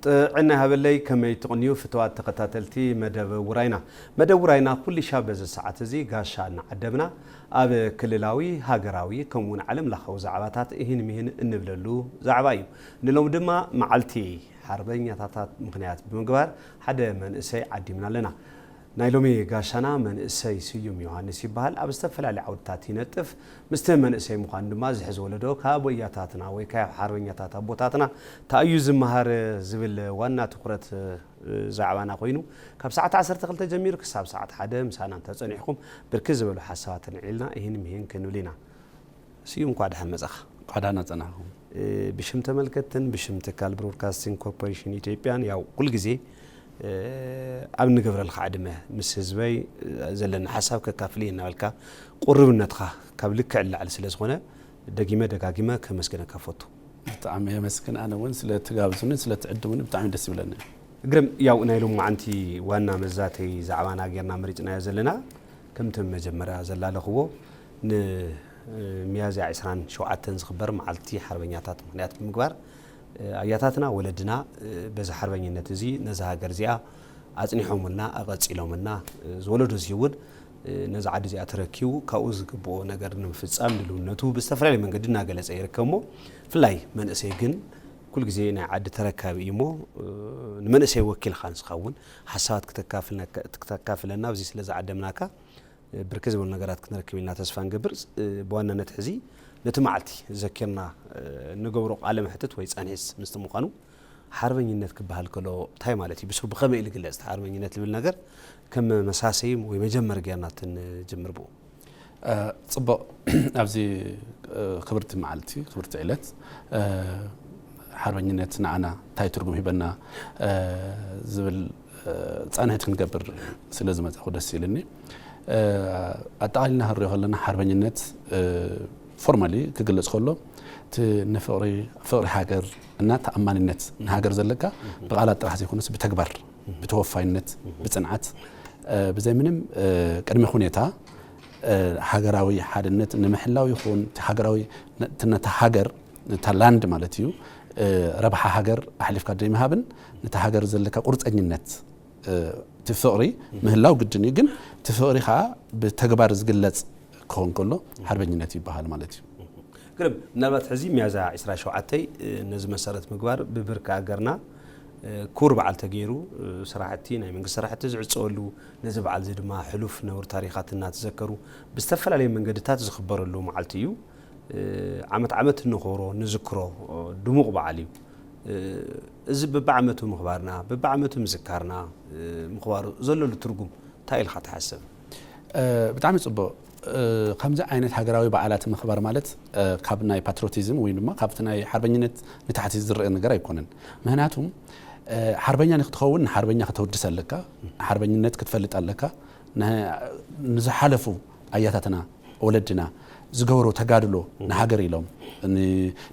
ጥዕና ይሃበለይ፣ ከመይ ትቕንዩ ፍትዋት ተኸታተልቲ መደብ ውራይና። መደብ ውራይና ኩሉ ሻብ በዚ ሰዓት እዚ ጋሻ እናዓደምና ኣብ ክልላዊ፣ ሃገራዊ፣ ከምኡውን ዓለም ለኻዊ ዛዕባታት እሂን ምሂን እንብለሉ ዛዕባ እዩ። ንሎም ድማ መዓልቲ ሓርበኛታት ምኽንያት ብምግባር ሓደ መንእሰይ ዓዲምና ኣለና። ናይ ሎሚ ጋሻና መንእሰይ ስዩም ዮሃንስ ይበሃል። ኣብ ዝተፈላለዩ ዓውድታት ይነጥፍ። ምስቲ መንእሰይ ምዃን ድማ ዝሕዝ ወለዶ ካብ ወያታትና ወይ ካብ ሓርበኛታት ኣቦታትና እንታይ እዩ ዝመሃር ዝብል ዋና ትኹረት ዛዕባና ኮይኑ ካብ ሰዓት ዓሰርተ ክልተ ጀሚሩ ክሳብ ሰዓት ሓደ ምሳና እንተጸኒሕኩም ብርክት ዝበሉ ሓሳባት ንዒልና ይህን ምሂን ክንብል ኢና። ስዩም እንኳዕ ደሓን መጻኻ። እንኳዕ ደህና ጸናሕኩም። ብሽም ተመልከትን ብሽም ትካል ብሮድካስቲንግ ኮርፖሬሽን ኢትዮጵያን ያው ኩልግዜ ኣብ ንገብረልካ ዕድመ ምስ ህዝበይ ዘለኒ ሓሳብ ከካፍል እየ እናበልካ ቁርብነትካ ካብ ልክዕ ንላዕሊ ስለ ዝኾነ ደጊመ ደጋጊመ ከመስግነካ ፈቱ። ብጣዕሚ የመስግን። ኣነ እውን ስለ ትጋብዙኒ ስለ ትዕድሙኒ ብጣዕሚ ደስ ይብለኒ። ግርም ያው ናይ ሎማዓንቲ ዋና መዛተይ ዛዕባና ጌርና መሪጽናዮ ዘለና ከምቲ መጀመርያ ዘላለኽዎ ንሚያዝያ ዕስራን ሸውዓተን ዝኽበር መዓልቲ ሓርበኛታት ምኽንያት ብምግባር ኣያታትና ወለድና በዚ ሓርበኝነት እዚ ነዛ ሃገር እዚኣ ኣጽኒሖምልና ኣቐጺሎምልና ዝወለዶ እዚ እውን ነዚ ዓዲ እዚኣ ተረኪቡ ካብኡ ዝግብኦ ነገር ንምፍጻም ድልውነቱ ብዝተፈላለየ መንገዲ እናገለጸ ይርከብ እሞ ብፍላይ መንእሰይ ግን ኩልግዜ ናይ ዓዲ ተረካቢ እዩ እሞ ንመንእሰይ ወኪልካ ንስኻ እውን ሓሳባት ክተካፍለና ኣብዚ ስለ ዝዓደምናካ ብርክት ዝበሉ ነገራት ክንረክብ ኢልና ተስፋ ንገብር። ብዋናነት ሕዚ ነቲ መዓልቲ ዘኪርና ንገብሮ ቃለ መሕትት ወይ ጻንሒስ ምስቲ ምዃኑ ሓርበኝነት ክበሃል ከሎ እንታይ ማለት እዩ? ብስሩ ብኸመይ ኢሉ ይግለጽ? እቲ ሓርበኝነት ዝብል ነገር ከም መሳሰይ ወይ መጀመሪ ጌርና ትንጅምር ብኡ። ጽቡቕ። ኣብዚ ክብርቲ መዓልቲ ክብርቲ ዕለት ሓርበኝነት ንዓና እንታይ ትርጉም ሂበና ዝብል ጻንሒት ክንገብር ስለ ዝመጻኹ ደስ ኢልኒ። ኣጠቓሊልና ክንሪኦ ከለና ሓርበኝነት ፎርማሊ ክግለጽ ከሎ እቲ ንፍቕሪ ፍቕሪ ሃገር እና ተኣማንነት ንሃገር ዘለካ ብቓላት ጥራሕ ዘይኮነስ ብተግባር ብተወፋይነት ብጽንዓት ብዘይ ምንም ቅድሚ ሁኔታ ሃገራዊ ሓድነት ንምሕላው ይኹን ሃገራዊ ነታ ሃገር ነታ ላንድ ማለት እዩ ረብሓ ሃገር ኣሕሊፍካ ዘይምሃብን ነታ ሃገር ዘለካ ቁርፀኝነት እቲ ፍቕሪ ምህላው ግድን እዩ ግን እቲ ፍቕሪ ከዓ ብተግባር ዝግለፅ ክኸውን ከሎ ሓርበኝነት ይበሃል ማለት እዩ። ግርም። ምናልባት ሕዚ ሚያዝያ ዕስራ ሸውዓተ ነዚ መሰረት ምግባር ብብርኪ ሃገርና ክቡር በዓል ተገይሩ ስራሕቲ ናይ መንግስቲ ስራሕቲ ዝዕፀወሉ ነዚ በዓል እዚ ድማ ሕሉፍ ነውር ታሪኻት እናተዘከሩ ብዝተፈላለየ መንገድታት ዝኽበረሉ መዓልቲ እዩ። ዓመት ዓመት እንኽብሮ ንዝክሮ ድሙቕ በዓል እዩ። እዚ በብዓመቱ ምኽባርና በብዓመቱ ምዝካርና ምኽባሩ ዘለሉ ትርጉም እንታይ ኢልካ ትሓስብ? ብጣዕሚ ፅቡቕ። ከምዚ ዓይነት ሃገራዊ በዓላት ምኽባር ማለት ካብ ናይ ፓትሮቲዝም ወይ ድማ ካብቲ ናይ ሓርበኝነት ንታሕቲ ዝረአ ነገር ኣይኮነን። ምክንያቱም ሓርበኛ ንክትኸውን ንሓርበኛ ከተወድስ ኣለካ፣ ሓርበኝነት ክትፈልጥ ኣለካ፣ ንዝሓለፉ ኣያታትና ወለድና ዝገበሩ ተጋድሎ ንሃገር ኢሎም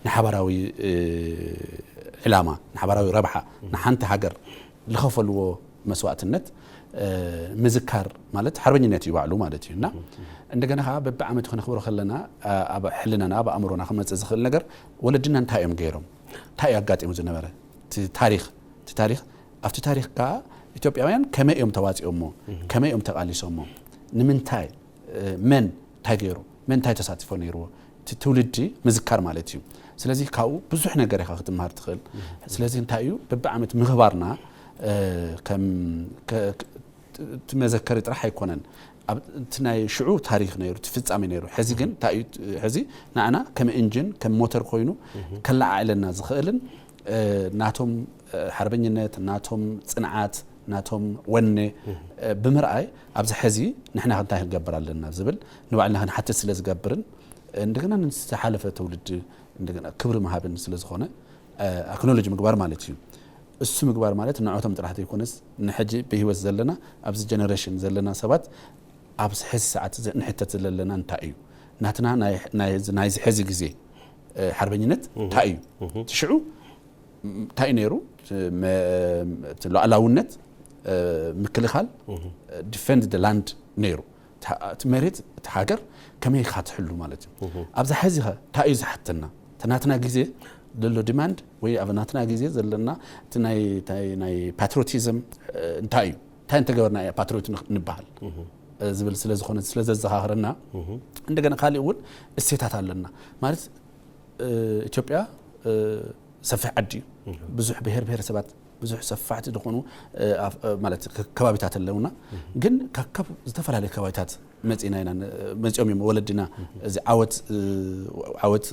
ንሓባራዊ ዕላማ ንሓባራዊ ረብሓ ንሓንቲ ሃገር ዝኸፈልዎ መስዋእትነት ምዝካር ማለት ሓርበኝነት እዩ ባዕሉ ማለት እዩ እና እንደገና ከዓ በብዓመቱ ክነኽብሮ ከለና ኣብ ሕልናና ኣብ ኣእምሮና ክመፅእ ዝኽእል ነገር ወለድና እንታይ እዮም ገይሮም እንታይ እዩ ኣጋጢሙ ዝነበረ ታሪክ እቲ ታሪክ ኣብቲ ታሪክ ከዓ ኢትዮጵያውያን ከመይ እዮም ተዋፂኦሞ ከመይ እዮም ተቃሊሶሞ ንምንታይ መን እንታይ ገይሩ መን እንታይ ተሳትፎ ነይርዎ እቲ ትውልዲ ምዝካር ማለት እዩ። ስለዚ ካብኡ ብዙሕ ነገር ኢኻ ክትምሃር ትኽእል። ስለዚ እንታይ እዩ በብዓመት ምኽባርና ከም እቲ መዘከሪ ጥራሕ ኣይኮነን። እቲ ናይ ሽዑ ታሪክ ነይሩ እቲ ፍጻሜ ነይሩ። ሕዚ ግን እንታይ እዩ ሕዚ ንዓና ከም እንጅን ከም ሞተር ኮይኑ ከለዓዕለና ዝኽእልን ናቶም ሓርበኝነት ናቶም ፅንዓት ናቶም ወነ ብምርኣይ ኣብዚ ሕዚ ንሕና እንታይ ክንገብር ኣለና ዝብል ንባዕልና ክንሓትት ስለ ዝገብርን እንደገና ንዝሓለፈ ትውልዲ ክብሪ ምሃብን ስለ ዝኾነ ኣክኖሎጂ ምግባር ማለት እዩ። እሱ ምግባር ማለት ንዖቶም ጥራሕ ዘይኮነስ ንሕጂ ብህይወት ዘለና ኣብዚ ጀነሬሽን ዘለና ሰባት ኣብዚ ሕዚ ሰዓት ንሕተት ዘለለና እንታይ እዩ ናትና ናይዚ ሕዚ ግዜ ሓርበኝነት እንታይ እዩ ሽዑ እንታይ ነይሩ ሉዓላውነት ምክልኻል ዲፌንድ ላንድ ነይሩ እቲ መሬት እቲ ሃገር ከመይ ኢኻ ትሕሉ ማለት እዩ። ኣብዛ ሕዚ ከ እንታይ እዩ ዝሓተና እቲ ናትና ግዜ ዘሎ ዲማንድ ወይ ኣብ ናትና ግዜ ዘለና እቲ ናይ ናይ- ናይ ፓትሪዮቲዝም እንታይ እዩ? እንታይ እንተገበርና እያ ፓትሪዮት ንኽ- ንበሃል ዝብል ስለ ዝኾነ ስለ ዘዘኻኽረና፣ እንደገና ካሊእ እውን እሴታት ኣለና ማለት ኢትዮጵያ ሰፊሕ ዓዲ እዩ። ብዙሕ ብሔር ብሔረሰባት፣ ብዙሕ ሰፋሕቲ ዝኾኑ ማለት ከባቢታት ኣለውና። ግን ካብ ዝተፈላለዩ ከባቢታት መፂና ኢና፣ መፂኦም እዮም ወለድና እዚ ዓወት ዓወት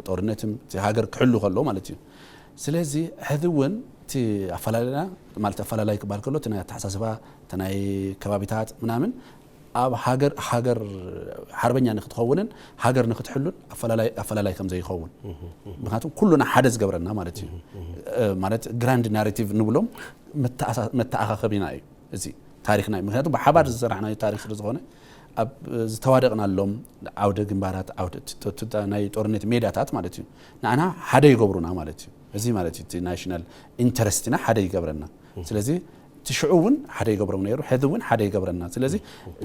ጦርነትም ሃገር ክሕሉ ከሎ ማለት እዩ። ስለዚ ሕዚ እውን እቲ ኣፈላለና ማለት ኣፈላላይ ክበሃል ከሎ እቲ ናይ ኣተሓሳስባ እቲ ናይ ከባቢታት ምናምን ኣብ ሃገር ሃገር ሓርበኛ ንክትኸውንን ሃገር ንክትሕሉን ኣፈላላይ ኣፈላላይ ከም ዘይኸውን፣ ምክንያቱም ኩሉና ሓደ ዝገብረና ማለት እዩ። ማለት ግራንድ ናሬቲቭ ንብሎም መተኣኻኸቢና እዩ። እዚ ታሪኽና እዩ። ምክንያቱ ብሓባር ዝሰራሕናዮ ታሪኽ ስለ ዝኾነ ኣብ ዝተዋደቕናሎም ዓውደ ግንባራት ናይ ጦርነት ሜዳታት ማለት እዩ ንዓና ሓደ ይገብሩና ማለት እዩ። እዚ ማለት እዩ ናሽናል ኢንተረስትና ሓደ ይገብረና። ስለዚ እቲ ሽዑ እውን ሓደ ይገብሮም ነይሩ፣ ሕዚ እውን ሓደ ይገብረና። ስለዚ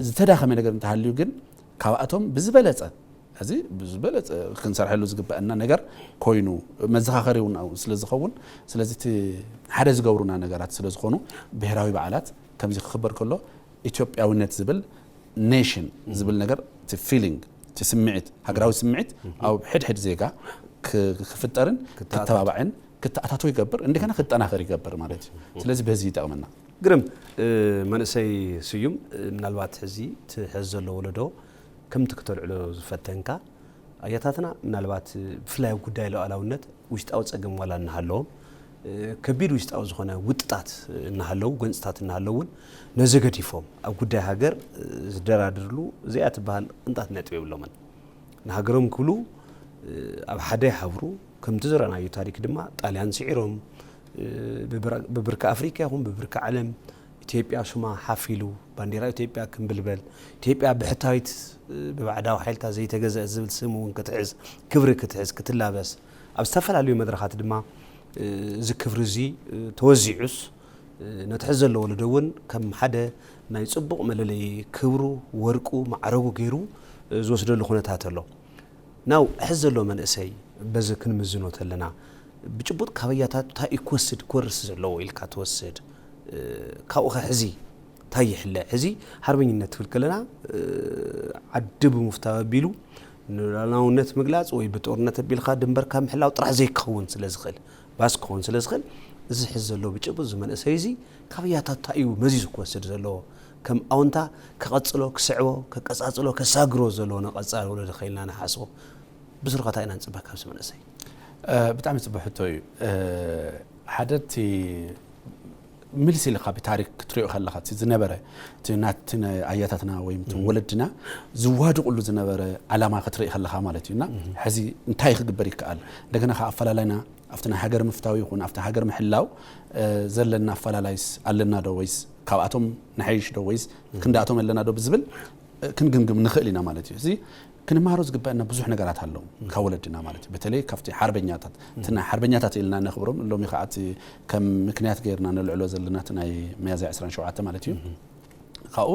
ዝተዳኸመ ነገር እንተሃልዩ ግን ካብኣቶም ብዝበለፀ እዚ ብዝበለፀ ክንሰርሐሉ ዝግበአና ነገር ኮይኑ መዘኻኸሪ እውን ስለ ዝኸውን፣ ስለዚ እቲ ሓደ ዝገብሩና ነገራት ስለ ዝኾኑ ብሄራዊ በዓላት ከምዚ ክኽበር ከሎ ኢትዮጵያዊነት ዝብል ኔሽን ዝብል ነገር እቲ ፊሊንግ እቲ ስምዒት ሃገራዊ ስምዒት ኣብ ሕድሕድ ዜጋ ክፍጠርን ክተባባዕን ክተኣታቶ ይገብር፣ እንደገና ክጠናኸር ይገብር ማለት እዩ። ስለዚ በዚ ይጠቕመና። ግርም መንእሰይ ስዩም፣ ምናልባት ሕዚ ትሕዝ ዘሎ ወለዶ ከምቲ ክተልዕሎ ዝፈተንካ ኣያታትና ምናልባት ብፍላይ ኣብ ጉዳይ ሉዓላውነት ውሽጣዊ ጸገም ዋላ እናሃለዎም ከቢድ ውሽጣዊ ዝኾነ ውጥጣት እናሃለው ጎንፅታት እናሃለው እውን ነዚ ገዲፎም ኣብ ጉዳይ ሃገር ዝደራድርሉ እዚኣ ትበሃል ቅንጣት ነጥቢ የብሎምን። ንሃገሮም ክብሉ ኣብ ሓደ ይሓብሩ። ከምቲ ዝረኣናዮ ታሪክ ድማ ጣልያን ስዒሮም ብብርኪ ኣፍሪካ ይኹን ብብርኪ ዓለም ኢትዮጵያ ሽማ ሓፍ ኢሉ ባንዴራ ኢትዮጵያ ክምብልበል ኢትዮጵያ ብሕታዊት ብባዕዳዊ ሓይልታት ዘይተገዘአት ዝብል ስም እውን ክትሕዝ ክብሪ ክትሕዝ ክትላበስ ኣብ ዝተፈላለዩ መድረኻት ድማ እዚ ክብሪ እዚ ተወዚዑስ ነቲ ሕዚ ዘሎ ወለዶ እውን ከም ሓደ ናይ ፅቡቕ መለለዪ ክብሩ ወርቁ ማዕረጉ ገይሩ ዝወስደሉ ኩነታት ኣሎ። ናው ሕዚ ዘሎ መንእሰይ በዚ ክንምዝኖ ተለና ብጭቡጥ ካብ ኣያታቱ እንታይ እዩ ክወስድ ክወርስ ዘለዎ ኢልካ ትወስድ? ካብኡ ኸ ሕዚ እንታይ ይሕለ? ሕዚ ሓርበኝነት ትብል ከለና ዓዲ ብምፍታው ኣቢሉ ንሉዓላውነት ምግላፅ ወይ ብጦርነት ኣቢልካ ድንበርካ ምሕላው ጥራሕ ዘይክኸውን ስለ ዝኽእል ባስ ክኸውን ስለ ዝኽእል እዚ ሕዚ ዘሎ ብጭቡጥ እዚ መንእሰይ እዚ ካብ ኣያታቱ እንታይ እዩ መዚዙ ክወስድ ዘለዎ ከም ኣውንታ ክቐፅሎ ክስዕቦ ከቀፃፅሎ ከሳግሮ ዘለዎ ንቐፃሊ ወለዶ ከይልና ንሓስቦ ብስሩኻ እንታይ ኢና ንፅበ ካብዚ መንእሰይ? ብጣዕሚ ፅቡቅ ሕቶ እዩ። ሓደ እቲ ምልስ ኢልካ ብታሪክ ክትሪኦ ከለካ እቲ ዝነበረ እቲ ናቲ ኣያታትና ወይ እቲ ወለድና ዝዋድቁሉ ዝነበረ ዓላማ ክትርኢ ከለካ ማለት እዩ እና ሕዚ እንታይ ክግበር ይከኣል እንደገና ከዓ ኣፈላላይና ኣብቲ ናይ ሃገር ምፍታው ይኹን ኣብቲ ሃገር ምሕላው ዘለና ኣፈላላይስ ኣለና ዶ ወይስ ካብኣቶም ንሓይሽ ዶ ወይስ ክንዳኣቶም ኣለና ዶ ብዝብል ክንግምግም ንኽእል ኢና ማለት እዩ። እዚ ክንመሃሮ ዝግበአና ብዙሕ ነገራት ኣለዉ ካብ ወለድና ማለት እዩ። በተለይ ካብቲ ሓርበኛታት እቲ ናይ ሓርበኛታት ኢልና ነኽብሮም ሎሚ ከዓ እቲ ከም ምክንያት ገይርና ንልዕሎ ዘለና እቲ ናይ ሚያዝያ ዕስራን ሸውዓተ ማለት እዩ። ካብኡ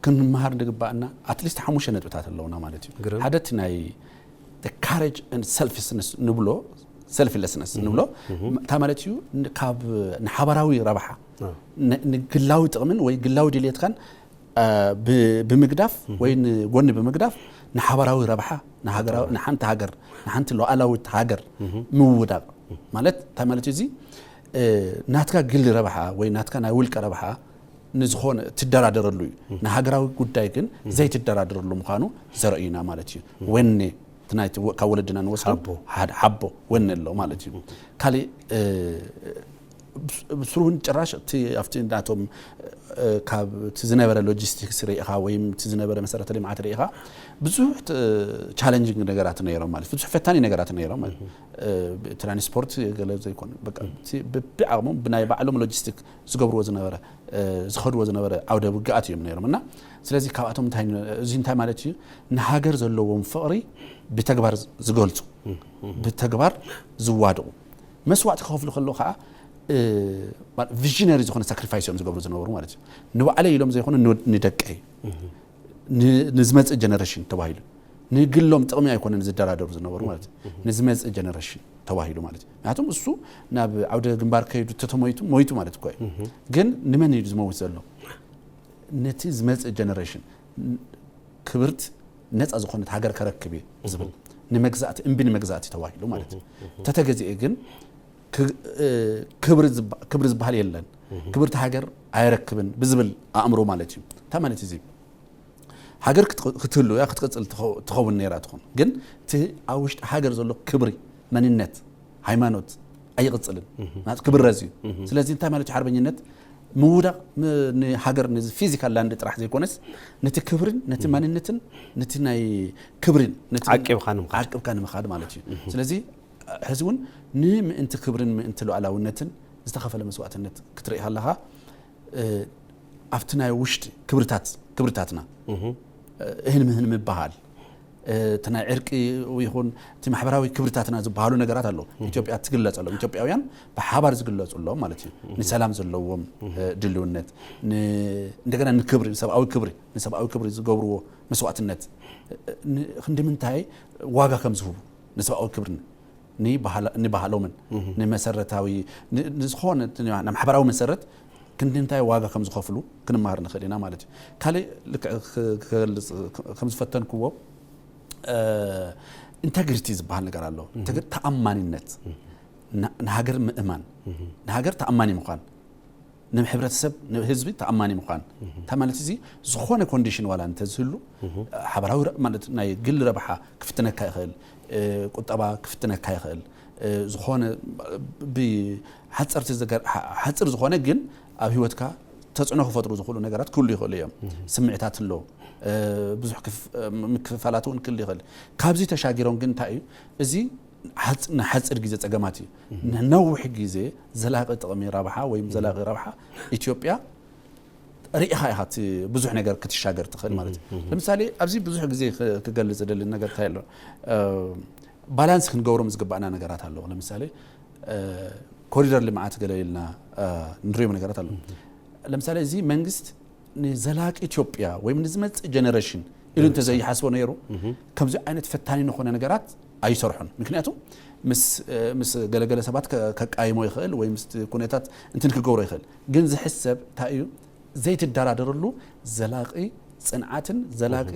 ክንመሃር ዝግበኣና ኣትሊስት ሓሙሽተ ነጥብታት ኣለዉና ማለት እዩ። ሓደ እቲ ናይ ካሬጅ ሰልፍስነስ ንብሎ ሰልፍለስነስ ንብሎ እንታይ ማለት እዩ? ካብ ንሓባራዊ ረብሓ ንግላዊ ጥቕምን ወይ ግላዊ ድልየትካን ብምግዳፍ ወይ ንጎኒ ብምግዳፍ ንሓባራዊ ረብሓ ንሓንቲ ሃገር ንሓንቲ ሉዓላዊት ሃገር ምውዳቕ ማለት እንታይ ማለት እዩ? እዚ ናትካ ግሊ ረብሓ ወይ ናትካ ናይ ውልቀ ረብሓ ንዝኾነ ትደራደረሉ እዩ። ንሃገራዊ ጉዳይ ግን ዘይትደራደረሉ ምዃኑ ዘርእዩና ማለት እዩ። ወኔ እቲ ናይ ካብ ወለድና ንወስዶ ሓደ ሓቦ ወኔ ኣሎ ማለት እዩ። ካሊእ ብስሩ እውን ጭራሽ እቲ ኣብቲ ናቶም ካብ እቲ ዝነበረ ሎጂስቲክስ ርኢኻ ወይም እቲ ዝነበረ መሰረተ ልምዓት ርኢኻ ብዙሕ ቻለንጂንግ ነገራት ነይሮም ማለት ብዙሕ ፈታኒ ነገራት ነይሮም ማለት ትራንስፖርት ገለ ዘይኮነ በቃ ብዓቕሞም ብናይ ባዕሎም ሎጂስቲክ ዝገብርዎ ዝነበረ ዝኸድዎ ዝነበረ ዓውደ ውግኣት እዮም ነይሮም እና ስለዚ ካብኣቶም እዚ እንታይ ማለት እዩ ንሃገር ዘለዎም ፍቕሪ ብተግባር ዝገልፁ ብተግባር ዝዋድቑ መስዋዕቲ ክኸፍሉ ከለዉ ከዓ ቪዥነሪ ዝኾነ ሳክሪፋይስ እዮም ዝገብሩ ዝነበሩ ማለት እዩ። ንባዕለይ ኢሎም ዘይኮኑ ንደቀይ ንዝመፅእ ጀነሬሽን ተባሂሉ ንግሎም ጥቕሚ ኣይኮነን ዝደራደሩ ዝነበሩ ማለት እዩ። ንዝመፅእ ጀነሬሽን ተባሂሉ ማለት እዩ። ምክንያቱም እሱ ናብ ዓውደ ግንባር ከይዱ ተተሞይቱ ሞይቱ ማለት እኮ እዩ። ግን ንመን እዩ ዝመውት ዘሎ? ነቲ ዝመፅእ ጀነሬሽን ክብርት ነፃ ዝኾነት ሃገር ከረክብ እየ ዝብል፣ ንመግዛእቲ እምቢ ንመግዛእቲ ተባሂሉ ማለት እዩ። ተተገዚኤ ግን ክ- እ፣ ክብሪ ዝባ- ክብሪ ዝበሃል የለን፣ ክብርቲ ሃገር ኣይረክብን ብዝብል ኣእምሮ ማለት እዩ። እንታይ ማለት እዚ? ሃገር ክትቕ- ክትህሉ እያ፣ ክትቅፅል ትኸው- ትኸውን ነይራ ትኾን። ግን እቲ ኣብ ውሽጢ ሃገር ዘሎ ክብሪ፣ መንነት፣ ሃይማኖት ኣይቕፅልን። ማለት ክብረዝ እዩ። ስለዚ እንታይ ማለት እዩ ሓርበኝነት? ምውዳቕ ም- ንሃገር፣ ነዚ ፊዚካል ላንድ ጥራሕ ዘይኮነስ፣ ነቲ ክብርን ነቲ መንነትን ነቲ ናይ ክብርን ነቲ ዓቂብካ ንምኻድ። ዓቂብካ ንምኻድ ማለት እዩ። ስለዚ ሕዚ እውን ንምእንቲ ክብርን ምእንቲ ሉዓላውነትን ዝተኸፈለ መስዋእትነት ክትርኢ ከለኻ፣ እ፣ ኣብቲ ናይ ውሽጢ ክብርታት ክብርታትና፣ እ፣ እህን ምህን ምበሃል፣ እ፣ እቲ ናይ ዕርቂ ይኹን እቲ ማሕበራዊ ክብርታትና ዝበሃሉ ነገራት ኣለዉ። ኢትዮጵያ ትግለጸሎም፣ ኢትዮጵያውያን ብሓባር ዝግለጹሎም ማለት እዩ። ንሰላም ዘለዎም፣ እ፣ ድልውነት፣ ን- እንደገና ንክብሪ፣ ንሰብኣዊ ክብሪ፣ ንሰብኣዊ ክብሪ ዝገብርዎ መስዋእትነት፣ እ፣ ን- ክንዲ ምንታይ ዋጋ ከም ዝህቡ ንሰብኣዊ ክብሪ ንባህላ- ንባህሎምን ንመሰረታዊ ን- ንዝኾነ እቲ ናይ ማሕበራዊ መሰረት ክንዲ እንታይ ዋጋ ከም ዝኸፍሉ ክንመሃር ንኽእል ኢና ማለት እዩ። ካልእ ልክዕ ክ- ክገልጽ ከም ዝፈተንክዎ፣ እ፣ ኢንተግሪቲ ዝበሃል ነገር ኣሎ። ኢንተግሪ- ተኣማኒነት፣ ን- ንሃገር ምእማን፣ ንሃገር ተኣማኒ ምዃን፣ ንሕብረተሰብ ንህዝቢ ተኣማኒ ምዃን። እንታይ ማለት እዚ? ዝኾነ ኮንዲሽን ዋላ እንተዝህሉ፣ ሓበራዊ ረ- ማለት ናይ ግል ረብሓ ክፍትነካ ይኽእል፣ እ፣ ቁጠባ ክፍትነካ ይኽእል፣ እ፣ ዝኾነ ብሓፀርቲ ዘገር- ሓ- ሓፅር ዝኾነ ግን ኣብ ህይወትካ ተፅዕኖ ክፈጥሩ ዝኽእሉ ነገራት ክህሉ ይኽእሉ እዮም። ስምዒታት ኣሎ፣ እ፣ ብዙሕ ክፍ- እ፣ ምክፍፋላት እውን ክህሉ ይኽእል። ካብዚ ተሻጊሮም ግን እንታይ እዩ እዚ? ሓጽ- ንሓጽር ግዜ ጸገማት እዩ። ንነዊሕ ግዜ ዘላቂ ጥቕሚ ረብሓ ወይም ዘላቂ ረብሓ ኢትዮጵያ ርኢኻ ኢኻ እቲ ብዙሕ ነገር ክትሻገር ትኽእል ማለት እዩ። ለምሳሌ ኣብዚ ብዙሕ ግዜ ክ- ክገልጽ ዝደሊ ነገር እንታይ ኣሎ? እ፣ ባላንስ ክንገብሮም ዝግባእና ነገራት ኣለዉ። ለምሳሌ እ፣ ኮሪደር ልምዓት ገለ ኢልና፣ እ፣ ንሪኦም ነገራት ኣለዉ። ለምሳሌ እዚ መንግስት ንዘላቂ ኢትዮጵያ ወይም ንዝመጽእ ጀነሬሽን ኢሉ እንተዘይሓስቦ ነይሩ ከምዚ ዓይነት ፈታኒ ንኾነ ነገራት ኣይሰርሖን። ምክንያቱ ምስ እ፣ ምስ ገለገለ ሰባት ከ- ከቃይሞ ይኽእል ወይ ምስ ኩነታት እንትን ክገብሮ ይኽእል። ግን ዝሕሰብ እንታይ እዩ? ዘይትደራደረሉ ዘላቂ ጽንዓትን ዘላቂ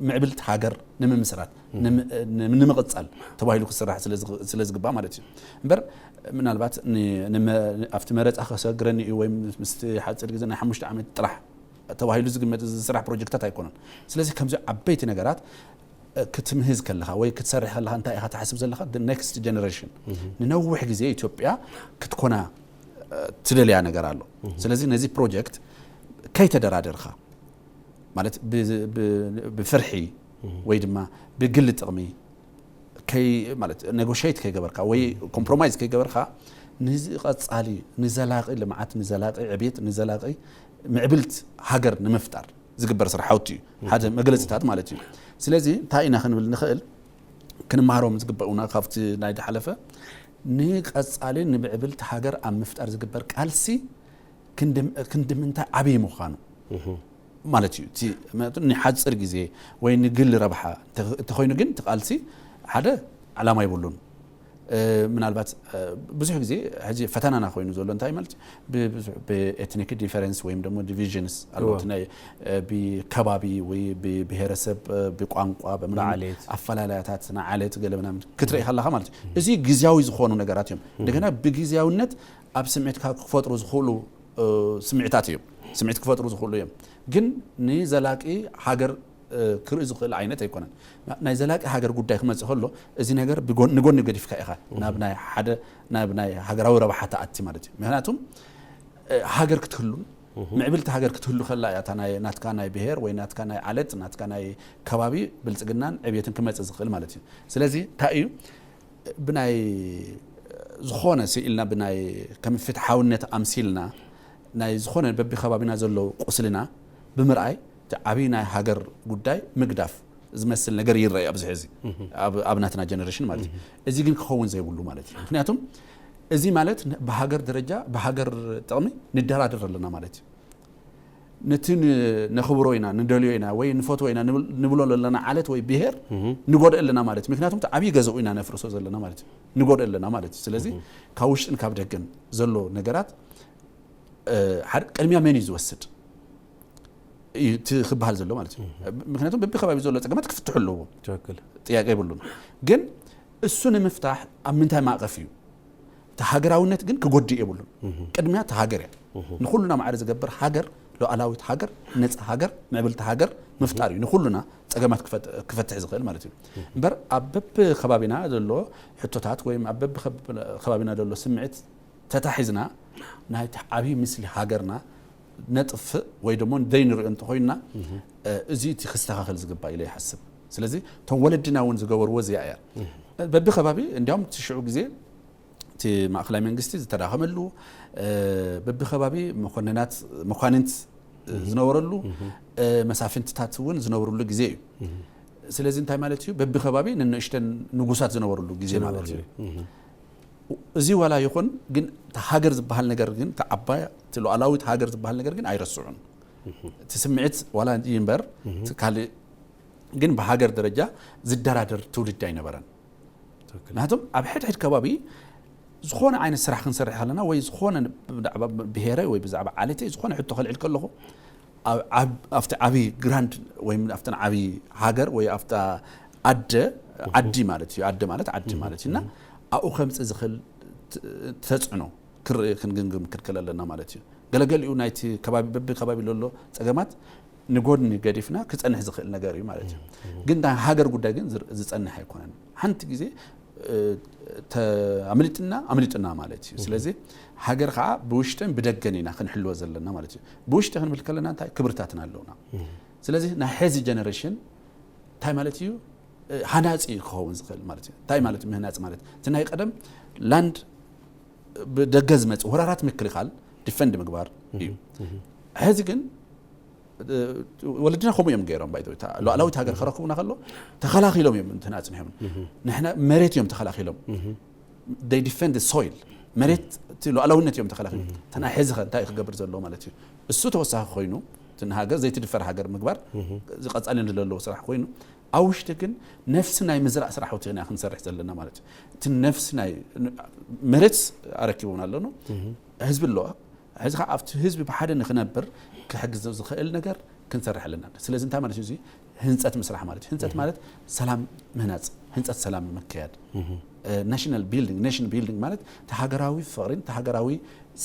ምዕብልቲ ሃገር ንምምስራት፣ ንም- እ፣ ንምቕጻል ተባሂሉ ክስራሕ ስለ ዝግ- ስለ ዝግባእ ማለት እዩ። እምበር ምናልባት ን- ንመ- ኣብቲ መረፃ ከሰግረኒ እዩ ወይ ምስቲ ሓፂር ግዜ ናይ ሓሙሽተ ዓመት ጥራሕ ተባሂሉ ዝግመት ዝስራሕ ፕሮጀክታት ኣይኮነን። ስለዚ ከምዚ ዓበይቲ ነገራት ክትምህዝ ከለኻ ወይ ክትሰርሕ ከለኻ እንታይ ኢኻ ትሓስብ ዘለኻ? The next generation ንነዊሕ ግዜ ኢትዮጵያ ክትኮና ትደልያ ነገር ኣሎ። ስለዚ ነዚ ፕሮጀክት ከይተደራደርካ ማለት ብ- ብ- ብፍርሒ ወይ ድማ ብግሊ ጥቕሚ ከይ ማለት ኔጎሽት ከይገበርካ ወይ ኮምፕሮማይዝ ከይገበርካ ንዚ ቀጻሊ ንዘላቂ ልምዓት ንዘላቂ ዕቤት ንዘላቂ ምዕብልት ሃገር ንምፍጣር ዝግበር ስራሕቲ እዩ። ሓደ መግለፅታት ማለት እዩ። ስለዚ እንታይ ኢና ክንብል ንኽእል? ክንመሃሮም ዝግበኡና ካብቲ ናይ ዝሓለፈ ንቀፃሊ ንምዕብልቲ ሃገር ኣብ ምፍጣር ዝግበር ቃልሲ ክንዲ- ክንዲ ምንታይ ዓብዪ ምዃኑ ማለት እዩ። እቲ ምክንያቱ ንሓፅር ግዜ ወይ ንግል ረብሓ እንተ- እንተኾይኑ ግን እቲ ቃልሲ ሓደ ዓላማ የብሉን። እ፣ ምናልባት እ፣ ብዙሕ ግዜ ሕዚ ፈተናና ኮይኑ ዘሎ እንታይ ማለት እዩ? ብ- ብዙሕ ብኤትኒክ ዲፈረንስ ወይም ደግሞ ዲቪዥንስ ኣለዎ። እወ። እቲ ናይ እ፣ ብከባቢ ወይ ብብሄረሰብ እ፣ ብቋንቋ ብምናምን ብዓሌት። ኣፈላለያታት ንዓሌት ገለ ምናምን ክትርኢ ከለኻ ማለት እዩ። እዚ ግዝያዊ ዝኾኑ ነገራት እዮም። እንደገና ብግዝያውነት ኣብ ስምዒትካ ክፈጥሩ ዝኽእሉ እ፣ ስምዒታት እዮም። ስምዒት ክፈጥሩ ዝኽእሉ እዮም። ግን ንዘላቂ ሃገር እ፣ ክርኢ ዝኽእል ዓይነት ኣይኮነን። ናይ ዘላቂ ሃገር ጉዳይ ክመጽእ ከሎ እዚ ነገር ብጎን- ንጎኒ ገዲፍካ ኢኻ ናብ ናይ ሓደ ናብ ናይ ሃገራዊ ረብሓ ትኣቲ ማለት እዩ። ምክንያቱም እ፣ ሃገር ክትህሉን ምዕብልቲ ሃገር ክትህሉ ከላ እያ እታ ናይ ናትካ ናይ ብሄር ወይ ናትካ ናይ ዓለት ናትካ ናይ ከባቢ ብልጽግናን ዕብየትን ክመጽእ ዝኽእል ማለት እዩ። ስለዚ እንታይ እዩ ብናይ ዝኾነ ስኢልና ብናይ ከም ፍትሓውነት ኣምሲልና ናይ ዝኾነ በቢከባቢና ዘለዉ ቁስልና ብምርኣይ እቲ ዓብዪ ናይ ሃገር ጉዳይ ምግዳፍ ዝመስል ነገር ይረኣይ ኣብዚ ሕዚ ኣብ- ኣብ ናትና ጀነሬሽን ማለት እዩ። እዚ ግን ክኸውን ዘይብሉ ማለት እዩ። ምክንያቱም እዚ ማለት ን- ብሃገር ደረጃ ብሃገር ጥቕሚ ንደራደር ኣለና ማለት እዩ። ነቲ ን- ነኽብሮ ኢና፣ ንደልዮ ኢና፣ ወይ ንፈትዎ ኢና ንብል- ንብሎ ዘለና ዓለት ወይ ብሄር ንጎድእ ኣለና ማለት እዩ። ምክንያቱም እቲ ዓብዪ ገዛኡ ኢና ነፍርሶ ዘለና ማለት እዩ። ንጎድእ ኣለና ማለት እዩ። ስለዚ ካብ ውሽጥን ካብ ደገን ዘሎ ነገራት እ፣ ሓደ ቅድሚያ መን እዩ ዝወስድ እዩ እቲ ክበሃል ዘሎ ማለት እዩ። ምክንያቱም በብከባቢ ዘሎ ፀገማት ክፍትሑ ኣለዎ። ትክክል። ጥያቄ የብሉን። ግን እሱ ንምፍታሕ ኣብ ምንታይ ማዕቐፍ እዩ? እቲ ሃገራውነት ግን ክጎድእ የብሉን። ቅድሚያ እቲ ሃገር እያ። ንኩሉና ማዕረ ዝገብር ሃገር፣ ሉዓላዊት ሃገር፣ ነፃ ሃገር፣ ምዕብልቲ ሃገር ምፍጣር እዩ ንኩሉና ፀገማት ክፈት- ክፈትሕ ዝኽእል ማለት እዩ። እምበር ኣብ በብከባቢና ዘሎ ሕቶታት ወይም ኣብ በብከባቢና ዘሎ ስምዒት ተታሒዝና ናይቲ ዓብዪ ምስሊ ሃገርና ነጥፍእ ወይ ደሞ ዘይንሪኦ እንተኾይንና እ፣ እዚ እቲ ክስተኻኸል ዝግባእ ኢለ ይሓስብ። ስለዚ እቶም ወለድና እውን ዝገበርዎ እዚኣ እያ። በብከባቢ እንዲያውም እቲ ሽዑ ግዜ እቲ ማእኸላይ መንግስቲ ዝተዳኸመሉ እ፣ በብከባቢ መኮንናት መኳንንት ዝነበረሉ እ፣ መሳፍንትታት እውን ዝነበሩሉ ግዜ እዩ። ስለዚ እንታይ ማለት እዩ? በብከባቢ ንንእሽተን ንጉሳት ዝነበሩሉ ግዜ ማለት እዩ። እዚ ዋላ ይኹን ግን እቲ ሃገር ዝበሃል ነገር ግን እቲ ዓባይ እቲ ሉዓላዊት ሃገር ዝበሃል ነገር ግን ኣይረስዑን። እቲ ስምዒት ዋላ ይንበር እቲ ካልእ ግን ብሃገር ደረጃ ዝደራደር ትውልዲ ኣይነበረን። ምክንያቱም ኣብ ሕድሕድ ከባቢ ዝኾነ ዓይነት ስራሕ ክንሰርሕ ከለና ወይ ዝኾነ ብዛዕባ ብሄረይ ወይ ብዛዕባ ዓሌተይ ዝኾነ ሕቶ ከልዕል ከለኹ ኣብ- ኣብ- ኣብቲ ዓብዪ ግራንድ ወይ ኣብተን ዓብዪ ሃገር ወይ ኣብታ ኣደ ዓዲ ማለት እዩ። ኣደ ማለት ዓዲ ማለት እዩ እና ኣብኡ ከምፅእ ዝኽእል ት- ተፅዕኖ ክርኢ ክንግምግም ክንክእል ኣለና ማለት እዩ። ገለገሊኡ ናይቲ ከባቢ በቢ ከባቢ ለሎ ፀገማት ንጎድኒ ገዲፍና ክፀንሕ ዝኽእል ነገር እዩ ማለት እዩ። ግን ናይ ሃገር ጉዳይ ግን ዝር- ዝፀንሕ ኣይኮነን። ሓንቲ ግዜ እ፣ ተ- ኣምሊጥና ኣምሊጥና ማለት እዩ። ስለዚ ሃገር ከዓ ብውሽጥን ብደገን ኢና ክንሕልወ ዘለና ማለት እዩ። ብውሽጢ ክንብል ከለና እንታይ ክብርታትና ኣለውና። ስለዚ ናይ ሕዚ ጀነሬሽን እንታይ ማለት እዩ? እ፣ ሃናፂ ክኸውን ዝኽእል ማለት እዩ። እንታይ ማለት እዩ ምህናፅ ማለት? እቲ ናይ ቀደም ላንድ ብደገ ዝመፅእ ወራራት ምክልኻል ዲፈንድ ምግባር እዩ። ሕዚ ግን እ፣ ወለድና ከምኡ እዮም ገይሮም ባይቶ ሉዓላዊት ሃገር ከረክቡና ከሎ ተኸላኺሎም እዮም እንትን ኣፅኒሖም። ንሕና መሬት እዮም ተኸላኺሎም። They defend the soil። መሬት እቲ ሉዓላውነት እዮም ተኸላኺሎም። ተና ሕዚ ኸ እንታይ ክገብር ዘለዎ ማለት እዩ? እሱ ተወሳኺ ኮይኑ እቲ ንሃገር ዘይትድፈር ሃገር ምግባር ዝቐፃልን ዘለለዎ ስራሕ ኮይኑ ኣብ ውሽጢ ግን ነፍሲ ናይ ምዝራእ ስራሕ ወቲና ክንሰርሕ ዘለና ማለት እዩ። እቲ ነፍሲ ናይ መሬት ኣረኪቦም ኣለኑ ህዝቢ ኣለዋ። ሕዚ ከዓ ኣብቲ ህዝቢ ብሓደ ንክነብር ክሕግዝ ዝኽእል ነገር ክንሰርሕ ኣለና። ስለዚ እንታይ ማለት እዩ? እዚ ህንፀት ምስራሕ ማለት እዩ። ህንፀት ማለት ሰላም ምህናፅ፣ ህንፀት ሰላም ምክያድ፣ ናሽናል ቢልዲንግ። ናሽን ቢልዲንግ ማለት እቲ ሃገራዊ ፍቕሪን እቲ ሃገራዊ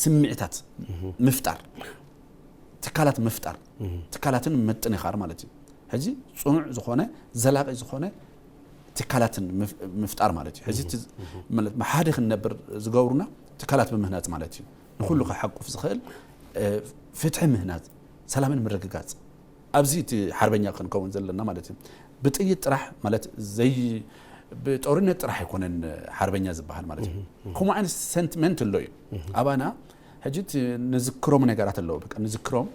ስምዒታት ምፍጣር፣ ትካላት ምፍጣር፣ ትካላትን ምጥንኻር ማለት እዩ። ሕዚ ፅኑዕ ዝኾነ ዘላቒ ዝኾነ ትካላትን ምፍ- ምፍጣር ማለት እዩ። ሕዚ እቲ ማለት ብሓደ ክንነብር ዝገብሩና ትካላት ብምህናፅ ማለት እዩ። ንኩሉ ከሓቁፍ ዝኽእል እ፣ ፍትሒ ምህናፅ፣ ሰላምን ምርግጋፅ ኣብዚ እቲ ሓርበኛ ክንከውን ዘለና ማለት እዩ። ብጥይት ጥራሕ ማለት ዘይ ብጦርነት ጥራሕ ኣይኮነን ሓርበኛ ዝበሃል ማለት እዩ። ከምኡ ዓይነት ሰንቲመንት ኣሎ እዩ ኣባና። ሕጂ እቲ ንዝክሮም ነገራት ኣለዎ። በቃ ንዝክሮም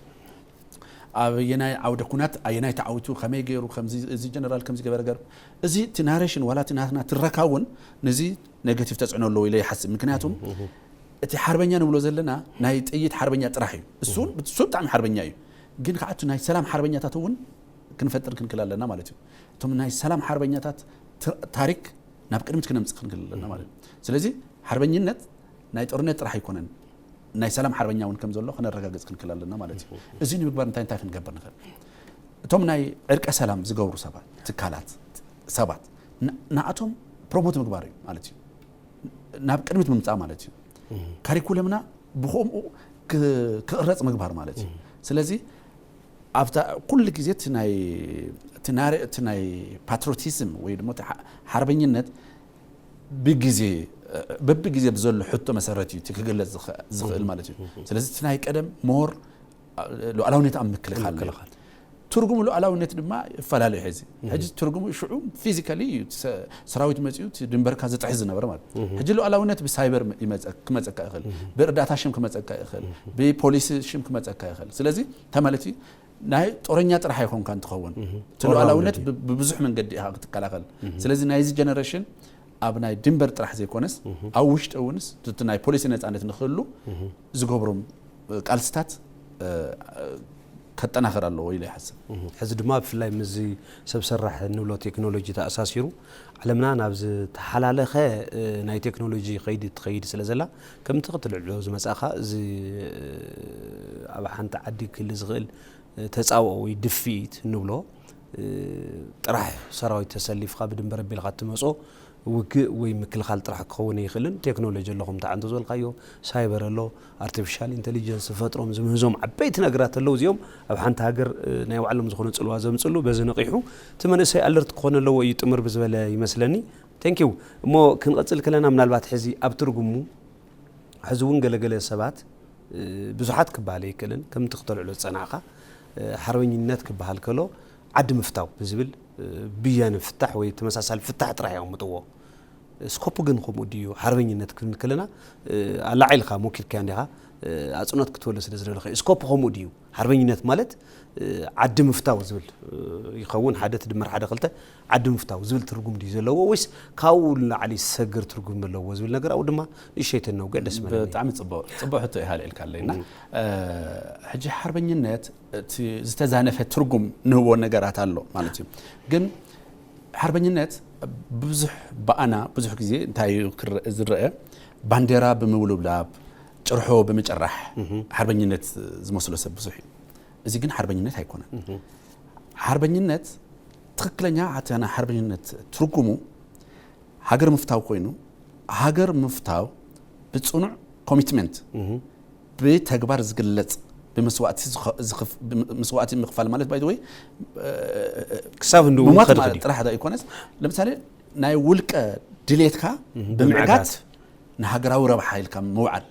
ኣበየናይ ዓውደ ኩናት ኣየናይ ተዓዊቱ ከመይ ገይሩ ከምዚ እዚ ጀነራል ከምዚ ገበረ ገር እዚ እቲ ናሬሽን ዋላ እቲ ናትና ትረካ እውን ነዚ ኔጋቲቭ ተፅዕኖ ኣለዎ ኢለ ይሓስብ። ምክንያቱም እቲ ሓርበኛ ንብሎ ዘለና ናይ ጥይት ሓርበኛ ጥራሕ እዩ። እሱ እሱ ብጣዕሚ ሓርበኛ እዩ። ግን ከዓ እቲ ናይ ሰላም ሓርበኛታት እውን ክንፈጥር ክንክእል ኣለና ማለት እዩ። እቶም ናይ ሰላም ሓርበኛታት ት- ታሪክ ናብ ቅድሚት ክነምፅእ ክንክእል ኣለና ማለት እዩ። ስለዚ ሓርበኝነት ናይ ጦርነት ጥራሕ ኣይኮነን፣ ናይ ሰላም ሓርበኛ እውን ከም ዘሎ ክነረጋግፅ ክንክእል ኣለና ማለት እዩ። እዚ ንምግባር እንታይ እንታይ ክንገብር ንኽእል? እቶም ናይ ዕርቀ ሰላም ዝገብሩ ሰባት ትካላት ሰባት ን- ንኣቶም ፕሮሞት ምግባር እዩ ማለት እዩ። ናብ ቅድሚት ምምፃእ ማለት እዩ። ካሪኩለምና ብከምኡ ክ- ክቕረፅ ምግባር ማለት እዩ። ስለዚ ኣብታ ኩሉ ግዜ እቲ ናይ እቲ ናረ- እቲ ናይ ፓትሮቲዝም ወይ ድማ እቲ ሓ- ሓርበኝነት ብግዜ በብግዜ ብዘሎ ሕቶ መሰረት እዩ እቲ ክግለፅ ዝኸ- ዝኽእል ማለት እዩ። ስለዚ እቲ ናይ ቀደም ሞር ሉዓላውነት ኣብ ምክልኻል እዩ። ትርጉሙ ሉዓላውነት ድማ ይፈላለ እዩ። ሕዚ ሕዚ ትርጉሙ ሽዑ ፊዚካሊ እዩ። ሰራዊት መፂኡ ድንበርካ ዝጥሕስ ዝነበረ ማለት ሕጂ ሉዓላውነት ብሳይበር ክመፀካ ይኽእል፣ ብእርዳታ ሽም ክመፀካ ይኽእል፣ ብፖሊሲ ሽም ክመፀካ ይኽእል። ስለዚ እንታይ ማለት እዩ? ናይ ጦረኛ ጥራሕ ኣይኮንካ እንትኸውን እቲ ሉዓላውነት ብብዙሕ መንገዲ ኢኻ ክትከላኸል። ስለዚ ናይዚ ጀነሬሽን ኣብ ናይ ድንበር ጥራሕ ዘይኮነስ ኣብ ውሽጢ እውንስ እቲ ናይ ፖሊሲ ነፃነት ንክህሉ ዝገብሮም ቃልስታት እ፣ ከጠናኸር ኣለዎ ኢለ ይሓስብ። ሕዚ ድማ ብፍላይ ምስዚ ሰብ ሰራሕ እንብሎ ቴክኖሎጂ ተኣሳሲሩ ዓለምና ናብ ዝተሓላለኸ ናይ ቴክኖሎጂ ከይዲ ትኸይድ ስለ ዘላ፣ ከምቲ ክትልዕሎ ዝመጻእካ እዚ ኣብ ሓንቲ ዓዲ ክህሊ ዝኽእል ተጻብኦ ወይ ድፍኢት እንብሎ ጥራሕ ሰራዊት ተሰሊፍካ ብድንበር ኣቢልካ እትመጾ ውግእ ወይ ምክልኻል ጥራሕ ክኸውን ኣይኽእልን። ቴክኖሎጂ ኣለኹም ተዓንቶ ዝበልካዮ ሳይበር ኣሎ፣ ኣርቲፊሻል ኢንቴሊጀንስ ዝፈጥሮም ዝምህዞም ዓበይቲ ነገራት ኣለዉ። እዚኦም ኣብ ሓንቲ ሃገር ናይ ባዕሎም ዝኾነ ጽልዋ ዘምጽሉ፣ በዚ ነቒሑ እቲ መንእሰይ ኣለርት ክኾን ኣለዎ እዩ ጥምር ብዝበለ ይመስለኒ። ቴንኪው። እሞ ክንቐጽል ከለና ምናልባት ሕዚ ኣብ ትርጉሙ ሕዚ እውን ገለገለ ሰባት ብዙሓት ክበሃል ኣይክእልን ከምቲ ክተልዕሎ ዝጸናዕካ ሓርበኝነት ክበሃል ከሎ ዓዲ ምፍታው ብዝብል ብያነ ፍታሕ ወይ ተመሳሳሊ ፍታሕ ጥራሕ የቐምጥዎ። ስኮፑ ግን ከምኡ ድዩ? ሓርበኝነት ክንብል ከለና ኣላዒልካ ሞኪርካያ እንዲኻ ኣፅኖት ክትበሎ ስለ ዝደለኸ ስኮፕ ከምኡ ድዩ? ሓርበኝነት ማለት ዓዲ ምፍታው ዝብል ይኸውን ሓደ ትድመር ሓደ ክልተ ዓዲ ምፍታው ዝብል ትርጉም ድዩ ዘለዎ ወይስ ካብኡ ንላዕሊ ዝሰግር ትርጉም ኣለዎ ዝብል ነገር ኣብኡ ድማ ንእሸይ ተነውግዕ ደስ ምበለኒ። ብጣዕሚ ፅቡቅ ፅቡቅ ሕቶ ኢኻ ኣልዒልካለይ እና ሕጂ ሓርበኝነት እቲ ዝተዛነፈ ትርጉም ንህቦ ነገራት ኣሎ ማለት እዩ። ግን ሓርበኝነት ብዙሕ ብኣና ብዙሕ ግዜ እንታይ እዩ ክረ- ዝረአ ባንዴራ ብምውልብላብ ጭርሖ ብምጭራሕ ሓርበኝነት ዝመስሎ ሰብ ብዙሕ እዩ። እዚ ግን ሓርበኝነት ኣይኮነን። ሓርበኝነት ትኽክለኛ ኣተና ሓርበኝነት ትርጉሙ ሃገር ምፍታው ኮይኑ ሃገር ምፍታው ብፅኑዕ ኮሚትመንት ብተግባር ዝግለፅ ብመስዋእቲ ዝኸ- ዝኽፍ- ብም- መስዋእቲ ምኽፋል ማለት ባይ ወይ ክሳብ እንድኡ ምሟት ከድኽድ ማለት እዩ። ጥራሕ ኣይኮነስ ለምሳሌ ናይ ውልቀ ድሌትካ ብምዕጋት ብምዕጋት። ንሃገራዊ ረብሓ ኢልካ ምውዓል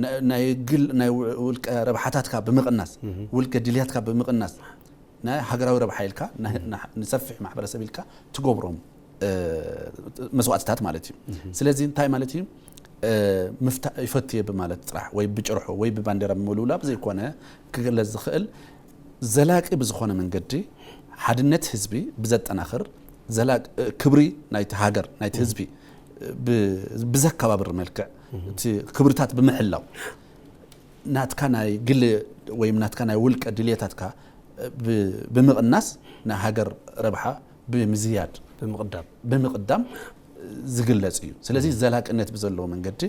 ና- ናይ ግል ናይ ው- ውልቀ ረብሓታትካ ብምቕናስ ውልቀ ድልያትካ ብምቕናስ ናይ ሃገራዊ ረብሓ ኢልካ ና- ና- ንሰፊሕ ማሕበረሰብ ኢልካ ትገብሮም እ፣ መስዋእትታት ማለት እዩ። ስለዚ እንታይ ማለት እዩ? እ፣ ምፍታ ይፈትየ ብማለት ጥራሕ ወይ ብጭርሖ ወይ ብባንዴራ ብምውልውላብ ዘይኮነ ክግለጽ ዝኽእል ዘላቂ ብዝኾነ መንገዲ ሓድነት ህዝቢ ብዘጠናኽር ዘላቂ እ፣ ክብሪ ናይቲ ሃገር ናይቲ ህዝቢ እ፣ ብ- ብዘከባብር መልክዕ እቲ ክብርታት ብምሕላው ናትካ ናይ ግል ወይም ናትካ ናይ ውልቀ ድልየታትካ ብ- ብምቕናስ ናይ ሃገር ረብሓ ብምዝያድ ብምቕዳም ብምቕዳም ዝግለጽ እዩ። ስለዚ ዘላቅነት ብዘለዎ መንገዲ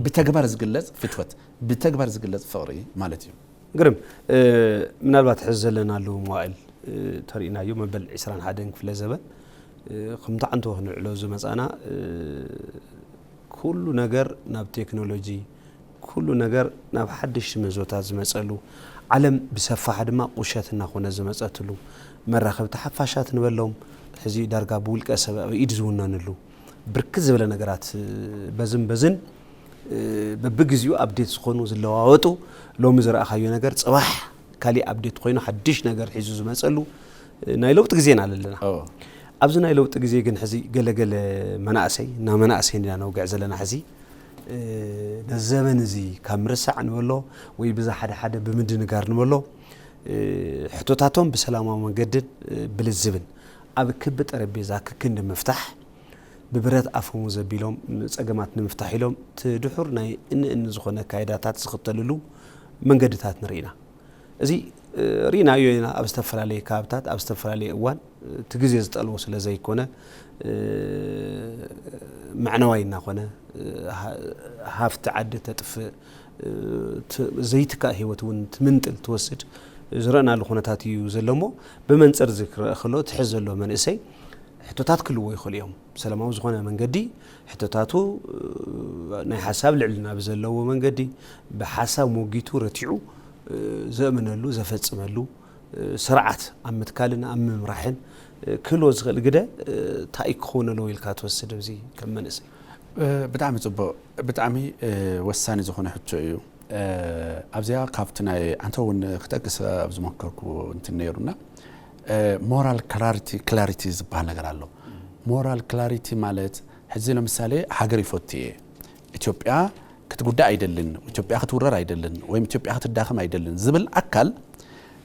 ብተግባር ዝግለጽ ፍትወት ብተግባር ዝግለጽ ፍቕሪ ማለት እዩ። ግርም እ፣ ምናልባት ሕዚ ዘለናሉ መዋእል እ፣ ተሪእናዮ መበል ዕስራን ሓደን ክፍለ ዘበን እ፣ ከምቲ ዓንቶ ክንዕሎ ዝመጻና እ፣ ኩሉ ነገር ናብ ቴክኖሎጂ ኩሉ ነገር ናብ ሓደሽቲ ምህዞታት ዝመጸሉ ዓለም ብሰፋሓ ድማ ቁሸት እናኾነ ዝመጸትሉ መራኸብቲ ሓፋሻት ንበሎም ሕዚ ዳርጋ ብውልቀ ሰብ ኣብ ኢድ ዝውነንሉ ብርክት ዝበለ ነገራት በዝን በዝን በብግዚኡ ኣብዴት ዝኾኑ ዝለዋወጡ ሎሚ ዝረኣኻዮ ነገር ፅባሕ ካሊእ ኣብዴት ኮይኑ ሓድሽ ነገር ሒዙ ዝመፀሉ ናይ ለውጢ ግዜና ኣለና። ኣብዚ ናይ ለውጢ ግዜ ግን ሕዚ ገለገለ መናእሰይ እና መናእሰይ ኢና ነውግዕ ዘለና ሕዚ ነዚ ዘበን እዚ ካብ ምርሳዕ ንበሎ ወይ ብዛ ሓደ ሓደ ብምድንጋር ንበሎ ሕቶታቶም ብሰላማዊ መንገድን ብልዝብን ኣብ ክቢ ጠረጴዛ ክክንዲ ምፍታሕ ብብረት ኣፈሙዝ ኣቢሎም ጸገማት ንምፍታሕ ኢሎም እቲ ድሑር ናይ እኒ እኒ ዝኾነ ኣካይዳታት ዝኽተልሉ መንገድታት ንርኢ ኢና። እዚ ርኢናዮ ኢና ኣብ ዝተፈላለየ ከባብታት ኣብ ዝተፈላለየ እዋን እቲ ግዜ ዝጠልቦ ስለ ዘይኮነ መዕነዋይ እናኾነ ሃፍቲ ዓዲ ተጥፍእ ዘይትካእ ህይወት እውን ትምንጥል ትወስድ ዝረእናሉ ኩነታት እዩ ዘሎ እሞ ብመንፅር እዚ ክረአ ከሎ እቲ ሕዚ ዘሎ መንእሰይ ሕቶታት ክልዎ ይኽእሉ እዮም። ብሰላማዊ ዝኾነ መንገዲ ሕቶታቱ ናይ ሓሳብ ልዕልና ብዘለዎ መንገዲ ብሓሳብ ሞጊቱ ረቲዑ ዘእምነሉ ዘፈፅመሉ ስርዓት ኣብ ምትካልን ኣብ ምምራሕን ክህልዎ ዝኽእል ግደ እንታይ ክኸውን ኣለዎ ኢልካ ትወስድ ኣብዚ ከም መንእሰይ? ብጣዕሚ ፅቡቅ ብጣዕሚ ወሳኒ ዝኾነ ሕቶ እዩ። ኣብዚኣ ካብቲ ናይ ኣንተ እውን ክጠቅስ ኣብ ዝሞከርኩ እንትን ነይሩና ሞራል ክላሪቲ ክላሪቲ ዝበሃል ነገር ኣሎ። ሞራል ክላሪቲ ማለት ሕዚ ለምሳሌ ሃገር ይፈቱ እየ ኢትዮጵያ ክትጉዳእ ኣይደልን ኢትዮጵያ ክትውረር ኣይደልን ወይም ኢትዮጵያ ክትዳኸም ኣይደልን ዝብል ኣካል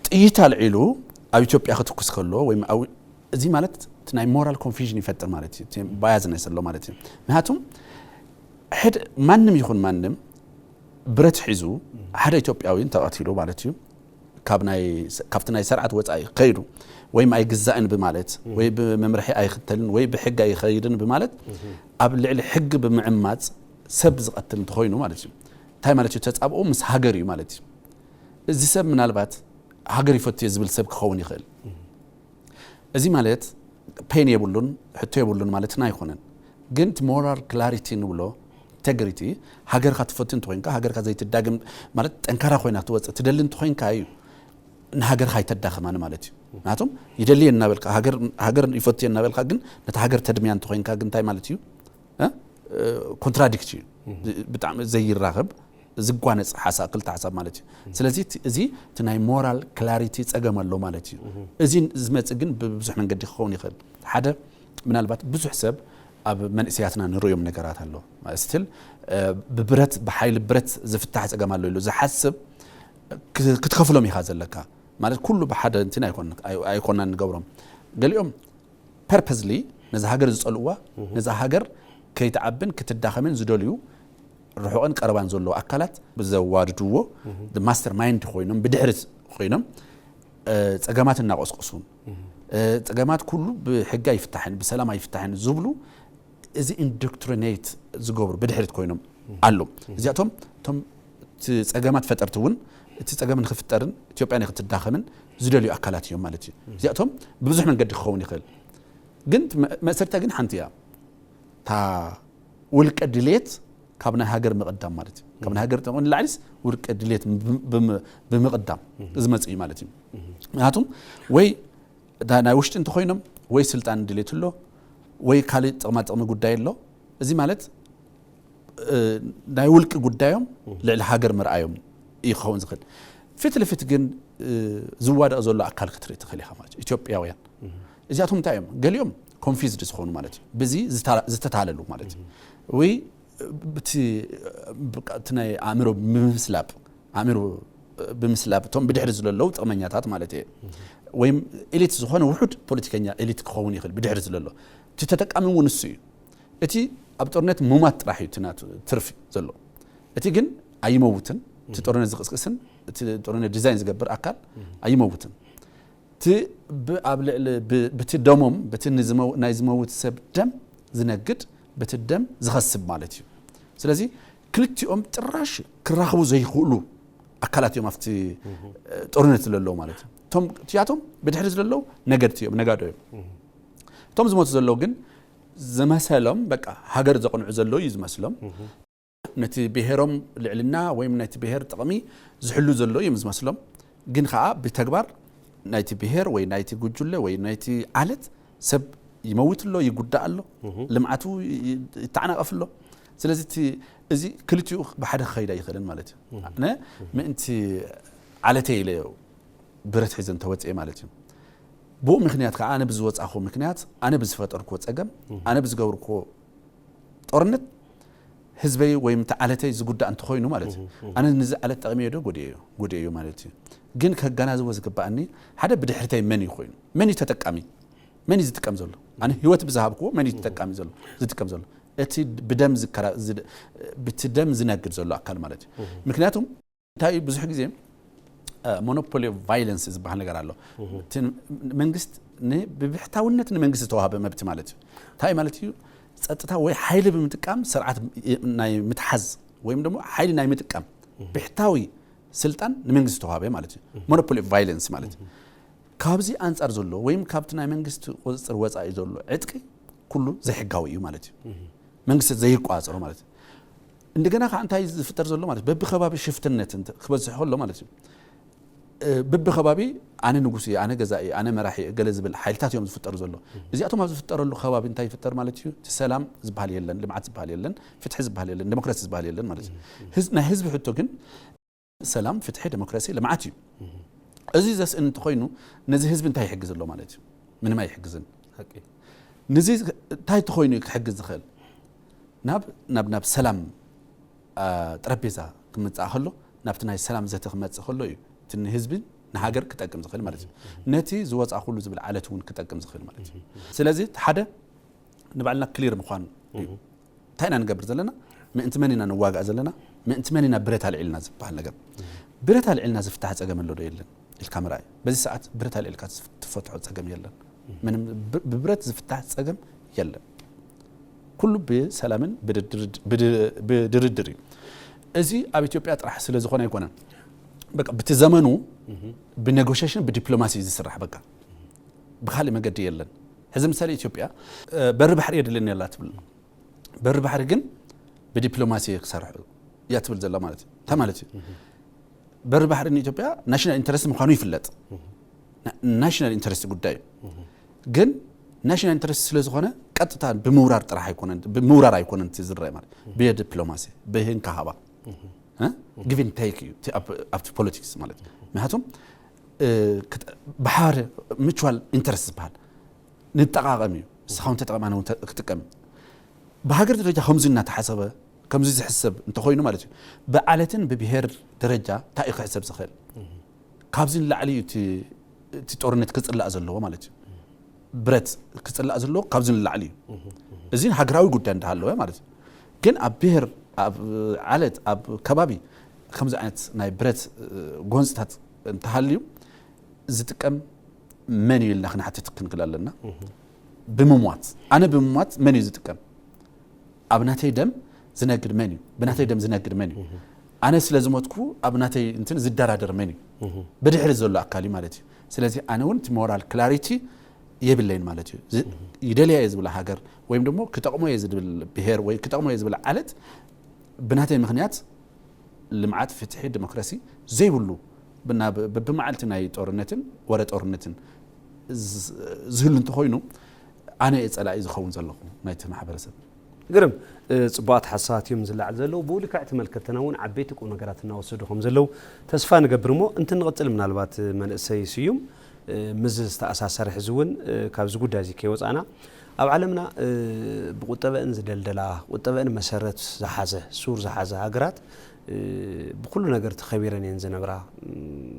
ጥይት ኣልዒሉ ኣብ ኢትዮጵያ ክትኩስ ከሎ ወይም እዚ ማለት እቲ ናይ ሞራል ኮንፊዥን ይፈጥር ማለት እዩ። ባያዝነስ ኣሎ ማለት እዩ። ምክንያቱም ማንም ይኹን ማንም ብረት ሒዙ ሓደ ኢትዮጵያዊ እንተቐቲሉ ማለት እዩ ካብ ናይ ካብቲ ናይ ስርዓት ወጻኢ ከይዱ ወይም ኣይግዛእን ብማለት ወይ ብመምርሒ ኣይኽተልን ወይ ብሕጊ ኣይኸይድን ብማለት ኣብ ልዕሊ ሕጊ ብምዕማጽ ሰብ ዝቐትል እንተኾይኑ ማለት እዩ። እንታይ ማለት እዩ? ተጻብኦ ምስ ሃገር እዩ ማለት እዩ። እዚ ሰብ ምናልባት ሃገር ይፈቱ ዝብል ሰብ ክኸውን ይኽእል። እዚ ማለት ፔን የብሉን ሕቶ የብሉን ማለትና ኣይኮነን። ግን እቲ ሞራል ክላሪቲ ንብሎ ኢንቴግሪቲ ሃገርካ ትፈቱ እንተኮይንካ ሃገርካ ዘይትዳግም ማለት ጠንካራ ኮይና ክትወፅእ ትደሊ እንተኮይንካ እዩ ንሃገርካ ኣይተዳኸማን ማለት እዩ። ምክንያቱም ይደልየ እናበልካ ሃገር ይፈቱ እናበልካ ግን ነቲ ሃገር ተድምያ እንተኮይንካ ግን እንታይ ማለት እዩ? ኮንትራዲክት እዩ። ብጣዕሚ ዘይራኸብ ዝጓነፅ ሓሳብ ክልተ ሓሳብ ማለት እዩ። ስለዚ እዚ እቲ ናይ ሞራል ክላሪቲ ፀገም ኣሎ ማለት እዩ። እዚ ዝመፅእ ግን ብብዙሕ መንገዲ ክኸውን ይኽእል። ሓደ ምናልባት ብዙሕ ሰብ ኣብ መንእሰያትና ንርእዮም ነገራት ኣሎ። ስትል ብብረት ብሓይሊ ብረት ዝፍታሕ ፀገም ኣሎ ኢሉ ዝሓስብ ክትከፍሎም ኢኻ ዘለካ ማለት ኩሉ ብሓደ እንትን ኣይኮና ንገብሮም። ገሊኦም ፐርፐዝሊ ነዛ ሃገር ዝጸልእዋ ነዛ ሃገር ከይትዓብን ክትዳኸምን ዝደልዩ ርሑቕን ቀረባን ዘለዉ ኣካላት ብዘዋድድዎ ማስተር ማይንድ ኮይኖም ብድሕሪት ኮይኖም ጸገማት እናቆስቆሱን ጸገማት ኩሉ ብሕጊ ኣይፍታሕን ብሰላም ኣይፍታሕን ዝብሉ እዚ ኢንዶክትሪኔት ዝገብሩ ብድሕሪት ኮይኖም ኣለዉ። እዚኣቶም እቶም እቲ ጸገማት ፈጠርቲ እውን እቲ ጸገም ንክፍጠርን ኢትዮጵያ ንክትዳኸምን ዝደልዩ ኣካላት እዮም ማለት እዩ። እዚኣቶም ብብዙሕ መንገዲ ክኸውን ይኽእል። ግን መእሰርታ ግን ሓንቲ እያ። እታ ውልቀ ድሌት ካብ ናይ ሃገር ምቕዳም ማለት እዩ። ካብ ናይ ሃገር ጥቕሚ ንላዕሊስ ውልቀ ድሌት ብምቕዳም ዝመጽእ እዩ ማለት እዩ። ምክንያቱም ወይ ናይ ውሽጢ እንተኮይኖም ወይ ስልጣን ድሌት ኣሎ ወይ ካልእ ጥቕማ ጥቕሚ ጉዳይ ኣሎ። እዚ ማለት ናይ ውልቂ ጉዳዮም ልዕሊ ሃገር ምርኣዮም እዩ ክኸውን ዝኽእል። ፊት ልፊት ግን ዝዋደቕ ዘሎ ኣካል ክትርኢ ትኽእል ኢኻ ማለት እዩ። ኢትዮጵያውያን እዚኣቶም እንታይ እዮም? ገሊኦም ኮንፊዝድ ዝኾኑ ማለት እዩ። ብዚ ዝተታለሉ ማለት እዩ። ወይ ብቲ ብቃ- እቲ ናይ ኣእምሮ ብምስላብ ኣእምሮ ብምስላብ እቶም ብድሕሪ ዝለለዉ ጥቕመኛታት ማለት እየ ወይም ኤሊት ዝኾነ ውሑድ ፖለቲከኛ ኤሊት ክኸውን ይኽእል ብድሕሪ ዝለሎ እቲ ተጠቃሚ እውን እሱ እዩ። እቲ ኣብ ጦርነት ሙማት ጥራሕ እዩ እቲ ናቱ ትርፊ ዘሎ። እቲ ግን ኣይመውትን እቲ ጦርነት ዝቕስቅስን እቲ ጦርነት ዲዛይን ዝገብር ኣካል ኣይመውትን። እቲ ብ- ኣብ ልዕሊ ብ- ብቲ ደሞም ብቲ ንዝመው- ናይ ዝመውት ሰብ ደም ዝነግድ ብቲ ደም ዝኸስብ ማለት እዩ። ስለዚ ክልቲኦም ጭራሽ ክራኽቡ ዘይኽእሉ ኣካላት እዮም ኣብቲ እ፣ ጦርነት ዝለለዉ ማለት እዩ። እቶም እቲኣቶም ብድሕሪ ዝለለዉ ነገድቲ እዮም ነጋዶ እዮም። እቶም ዝሞቱ ዘለዉ ግን ዝመሰሎም በቃ ሃገር ዘቕንዑ ዘለዉ እዩ ዝመስሎም። ነቲ ብሄሮም ልዕልና ወይም ነቲ ብሄር ጥቕሚ ዝሕሉ ዘሎ እዮም ዝመስሎም። ግን ከዓ ብተግባር ናይቲ ብሄር ወይ ናይቲ ጉጅለ ወይ ናይቲ ዓለት ሰብ ይመውት ኣሎ፣ ይጉዳእ ኣሎ፣ ልምዓቱ ይ- ይተዓናቐፍ ኣሎ። ስለዚ እቲ እዚ ክልቲኡ ብሓደ ክኸይድ ኣይኽእልን ማለት እዩ። ኣነ ምእንቲ ዓለተይ ኢለ ብረት ሒዘ እንተወፅኤ ማለት እዩ። ብኡ ምክንያት ከዓ ኣነ ብዝወፃኹ ምክንያት ኣነ ብዝፈጠርኩዎ ፀገም ኣነ ብዝገብርኩዎ ጦርነት ህዝበይ ወይም እቲ ዓለተይ ዝጉዳእ እንተኾይኑ ማለት እዩ። ኣነ ንዚ ዓለት ጠቕሜዮ ዶ ጎድኤዮ ጎድኤዮ ማለት እዩ። ግን ከጋናዝቦ ዝግባኣኒ ሓደ ብድሕርተይ መን እዩ ኮይኑ መን እዩ ተጠቃሚ መን እዩ ዝጥቀም ዘሎ ኣነ ህይወት ብዝሃብክዎ መን እዩ ተጠቃሚ ዘሎ ዝጥቀም ዘሎ እቲ ብደም ዝከራ ዝድ- ብቲ ደም ዝነግድ ዘሎ ኣካል ማለት እዩ። ምክንያቱም እንታይ ብዙሕ ግዜ ሞኖፖሊ ቫይለንስ ዝበሃል ነገር ኣሎ። እቲ መንግስት ን- ብብሕታውነት ንመንግስቲ ዝተዋሃበ መብት ማለት እዩ። እንታይ ማለት እዩ? ጸጥታ ወይ ሓይሊ ብምጥቃም ስርዓት ናይ ምትሓዝ ወይም ደግሞ ሓይሊ ናይ ምጥቃም ብሕታዊ ስልጣን ንመንግስቲ ዝተዋሃበ ማለት እዩ። ሞኖፖሊ ቫይለንስ ማለት እዩ። ካብዚ ኣንጻር ዘሎ ወይም ካብቲ ናይ መንግስቲ ቁፅፅር ወፃኢ ዘሎ ዕጥቂ ኩሉ ዘይሕጋዊ እዩ ማለት እዩ። መንግስቲ ዘይቋፀሮ ማለት እዩ። እንደገና ከዓ እንታይ ዝፍጠር ዘሎ ማለት በብከባቢ ሽፍትነት እንተ- ክበዝሕ ከሎ ማለት እዩ። እ፣ በብከባቢ ኣነ ንጉስ እየ፣ ኣነ ገዛ እየ፣ ኣነ መራሒ እየ፣ ገለ ዝብል ሓይልታት እዮም ዝፍጠሩ ዘሎ። እዚኣቶም ኣብ ዝፍጠረሉ ከባቢ እንታይ ይፍጠር ማለት እዩ? እቲ ሰላም ዝበሃል የለን፣ ልምዓት ዝበሃል የለን፣ ፍትሒ ዝበሃል የለን፣ ዴሞክራሲ ዝበሃል የለን ማለት እዩ። ህዝ- ናይ ህዝቢ ሕቶ ግን ሰላም፣ ፍትሒ፣ ዴሞክራሲ፣ ልምዓት እዩ። እዚ ዘስእን እንተኮይኑ ነዚ ህዝቢ እንታይ ይሕግዝ ኣሎ ማለት እዩ? ምንም ኣይሕግዝን። ሓቂ። ነዚ እንታይ ተኮይኑ እዩ ክሕግዝ ዝኽእል? ናብ ናብ ናብ ሰላም አ፣ ጠረጴዛ ክመጽእ ከሎ ናብቲ ናይ ሰላም ዘተ ክመጽእ ከሎ እዩ እቲ ንህዝቢ ንሃገር ክጠቅም ዝኽእል ማለት እዩ። ነቲ ዝወጻ ኩሉ ዝብል ዓለት እውን ክጠቅም ዝኽእል ማለት እዩ። ስለዚ ሓደ ንባዕልና ክሊር ምዃን እዩ። እንታይ ኢና ንገብር ዘለና? ምእንቲ መን ኢና ንዋጋእ ዘለና? ምእንቲ መን ኢና ብረት ኣልዒልና ዝበሃል ነገር? ብረት ኣልዒልና ዝፍታሕ ጸገም ኣሎ ዶ የለን? ኢልካ ምርኣይ። በዚ ሰዓት ብረት ኣልዒልካ ትፈትሖ ጸገም የለን። ምንም ብ- ብብረት ዝፍታሕ ጸገም የለን። ኩሉ ብሰላምን ብድርድር- ብድ- ብድርድር እዩ። እዚ ኣብ ኢትዮጵያ ጥራሕ ስለ ዝኾነ ኣይኮነን። በቃ ብቲ ዘመኑ ብኔጎሽሽን ብዲፕሎማሲ እዩ ዝስራሕ። በቃ ብካልእ መገዲ የለን። ሕዚ ምሳሌ ኢትዮጵያ በሪ ባሕሪ የድልየኒ ኣላ ትብል። በሪ ባሕሪ ግን ብዲፕሎማሲ እየ ክሰርሕ እያ ትብል ዘላ ማለት እዩ። እንታይ ማለት እዩ? በሪ ባሕሪ ንኢትዮጵያ ናሽናል ኢንተረስት ምዃኑ ይፍለጥ። ናሽናል ኢንተረስት ጉዳይ እዩ። ግን ናሽናል ኢንተረስት ስለ ዝኾነ ቀጥታ ብምውራር ጥራሕ ኣይኮነን፣ ብምውራር ኣይኮነን እቲ ዝረአ ማለት ብዲፕሎማሲ ብህንካ ሃባ እ? ጊቭ ኤንድ ቴክ እዩ እቲ ኣብ- ኣብቲ ፖለቲክስ ማለት። ምክንያቱም እ፣ ክጥ- ብሓደ ሚቹዋል ኢንተረስት ዝበሃል ንጠቃቀም እዩ። ንስኻ እውን ተጠቀም፣ ኣነ እውን ተ- ክጥቀም። ብሃገር ደረጃ ከምዚ እናተሓሰበ ከምዚ ዝሕሰብ እንተኮይኑ ማለት እዩ፣ ብዓለትን ብብሄር ደረጃ እንታይ እዩ ክሕሰብ ዝኽእል? ካብዚ ንላዕሊ እዩ እቲ- እቲ ጦርነት ክፅላእ ዘለዎ ማለት እዩ። ብረት ክፅላእ ዘለዎ ካብዚ ንላዕሊ እዩ። እዚ ሃገራዊ ጉዳይ እንዳሃለወ ማለት እዩ። ግን ኣብ ብሄር ኣብ ዓለት ኣብ ከባቢ ከምዚ ዓይነት ናይ ብረት ጎንፅታት እንተሃልዩ ዝጥቀም መን እዩ ኢልና ክንሓትት ክንክል ኣለና። ብምሟት ኣነ ብምሟት መን እዩ ዝጥቀም? ኣብ ናተይ ደም ዝነግድ መን እዩ? ብናተይ ደም ዝነግድ መን እዩ? ኣነ ስለ ዝሞትኩ ኣብ ናተይ እንትን ዝደራደር መን እዩ? ብድሕሪ ዘሎ ኣካል እዩ ማለት እዩ። ስለዚ ኣነ እውን እቲ ሞራል ክላሪቲ የብለይን ማለት እዩ። ዝ- ይደልያ እየ ዝብላ ሃገር ወይም ደግሞ ክጠቕሞ እየ ዝብል ብሄር ወይ ክጠቕሞ እየ ዝብል ዓለት ብናተይ ምክንያት ልምዓት፣ ፍትሒ፣ ዲሞክራሲ ዘይብሉ ብና- በብመዓልቲ ናይ ጦርነትን ወረ ጦርነትን ዝ- ዝህሉ እንተኮይኑ ኣነ እየ ጸላኢ ዝኸውን ዘለኹ ናይቲ ማሕበረሰብ። ግርም። እ፣ ጽቡቓት ሓሳባት እዮም ዝለዓል ዘለዉ። ብኡ ልክዕ ተመልከትትና እውን ዓበይቲ ቁም ነገራት እናወሰዱ ከም ዘለዉ ተስፋ ንገብር። እሞ እንትንቕጽል ምናልባት መንእሰይ ስዩም እ፣ ምስ ዝተኣሳሰረ ሕዚ እውን እ፣ ካብዚ ጉዳይ እዚ ከይወፃእና ኣብ ዓለምና እ፣ ብቁጠበአን ዝደልደላ ቁጠበአን መሰረት ዝሓዘ ሱር ዝሓዘ ሃገራት እ፣ ብኩሉ ነገር ተኸቢረን እየን ዝነብራ። እም፣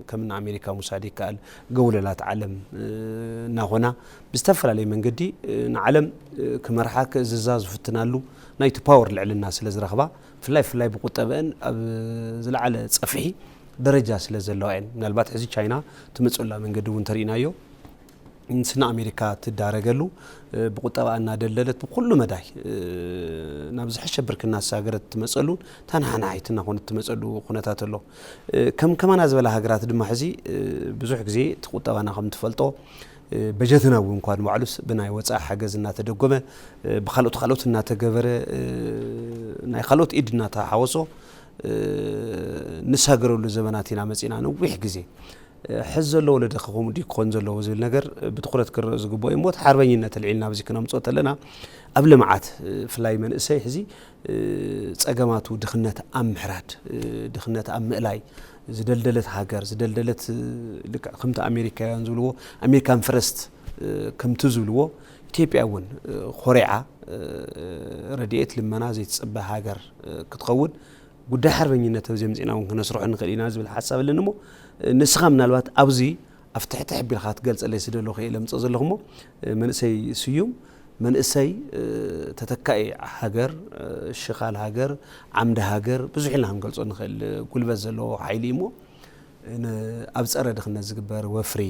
ከም ን ኣሜሪካ ምውሳድ ይከኣል። ገውለላት ዓለም እ፣ እናኾና ብዝተፈላለየ መንገዲ እ፣ ንዓለም እ፣ ክመርሓ ክእዝዛ ዝፍትናሉ ናይቲ ፓወር ልዕልና ስለ ዝረኽባ ብፍላይ ብፍላይ ብቁጠበአን ኣብ ዝለዓለ ፀፍሒ ደረጃ ስለ ዘለዋ እየን። ምናልባት ሕዚ ቻይና ትመፅላ መንገዲ እውን ተሪኢናዮ። ንስና ኣሜሪካ ትዳረገሉ እ፣ ብቁጠባ እናደለለት ብኩሉ መዳይ እ፣ ናብ ዝሐሸ ብርክና ዝሳገረት ትመፀሉን ታናሓናሓይቲ እናኾነት ትመፀሉ ኩነታት ኣሎ። እ፣ ከም ከማና ዝበላ ሃገራት ድማ ሕዚ እ፣ ብዙሕ ግዜ እቲ ቁጠባና ከም ትፈልጦ እ፣ በጀትና እውን እንኳ ንባዕሉስ ብናይ ወፃኢ ሓገዝ እናተደጎመ እ፣ ብካልኦት ካልኦት እናተገበረ እ፣ ናይ ካልኦት ኢድ እናተሓወሶ እ፣ ንሳገረሉ ዘበናት ኢና መፂና ነዊሕ ግዜ ሕዚ ዘሎ ወለዶ ከ ከምኡ ድዩ ክኾን ዘለዎ ዝብል ነገር ብትኹረት ክረእ ዝግብኦ እዩ። እሞ እቲ ሓርበኝነት ኣልዒልና ኣብዚ ክነምፅኦ ተለና ኣብ ልምዓት ብፍላይ መንእሰይ ሕዚ ፀገማቱ ድኽነት ኣብ ምሕራድ ድኽነት ኣብ ምእላይ ዝደልደለት ሃገር ዝደልደለት ልክዕ ከምቲ ኣሜሪካውያን ዝብልዎ ኣሜሪካን ፈረስት ከምቲ ዝብልዎ ኢትዮጵያ እውን ኮሪዓ ረድኤት ልመና ዘይትፅበ ሃገር ክትኸውን ጉዳይ ሓርበኝነት ኣብዚ ኣምፂእና እውን ክነስርሖ ንኽእል ኢና ዝብል ሓሳብ ኣለኒ እሞ ንስኻ ምናልባት ኣብዚ ኣብ ትሕቲ ሕቢልካ ክትገልፀለይ ዝደለኹ እየ ለምፅእ ዘለኹ እሞ መንእሰይ ስዩም መንእሰይ ተተካኢ ሃገር ሽኻል ሃገር ዓምዲ ሃገር ብዙሕ ኢልና ክንገልፆ ንኽእል ጉልበት ዘለዎ ሓይሊ እዩ እሞ ኣብ ፀረ ድኽነት ዝግበር ወፍሪ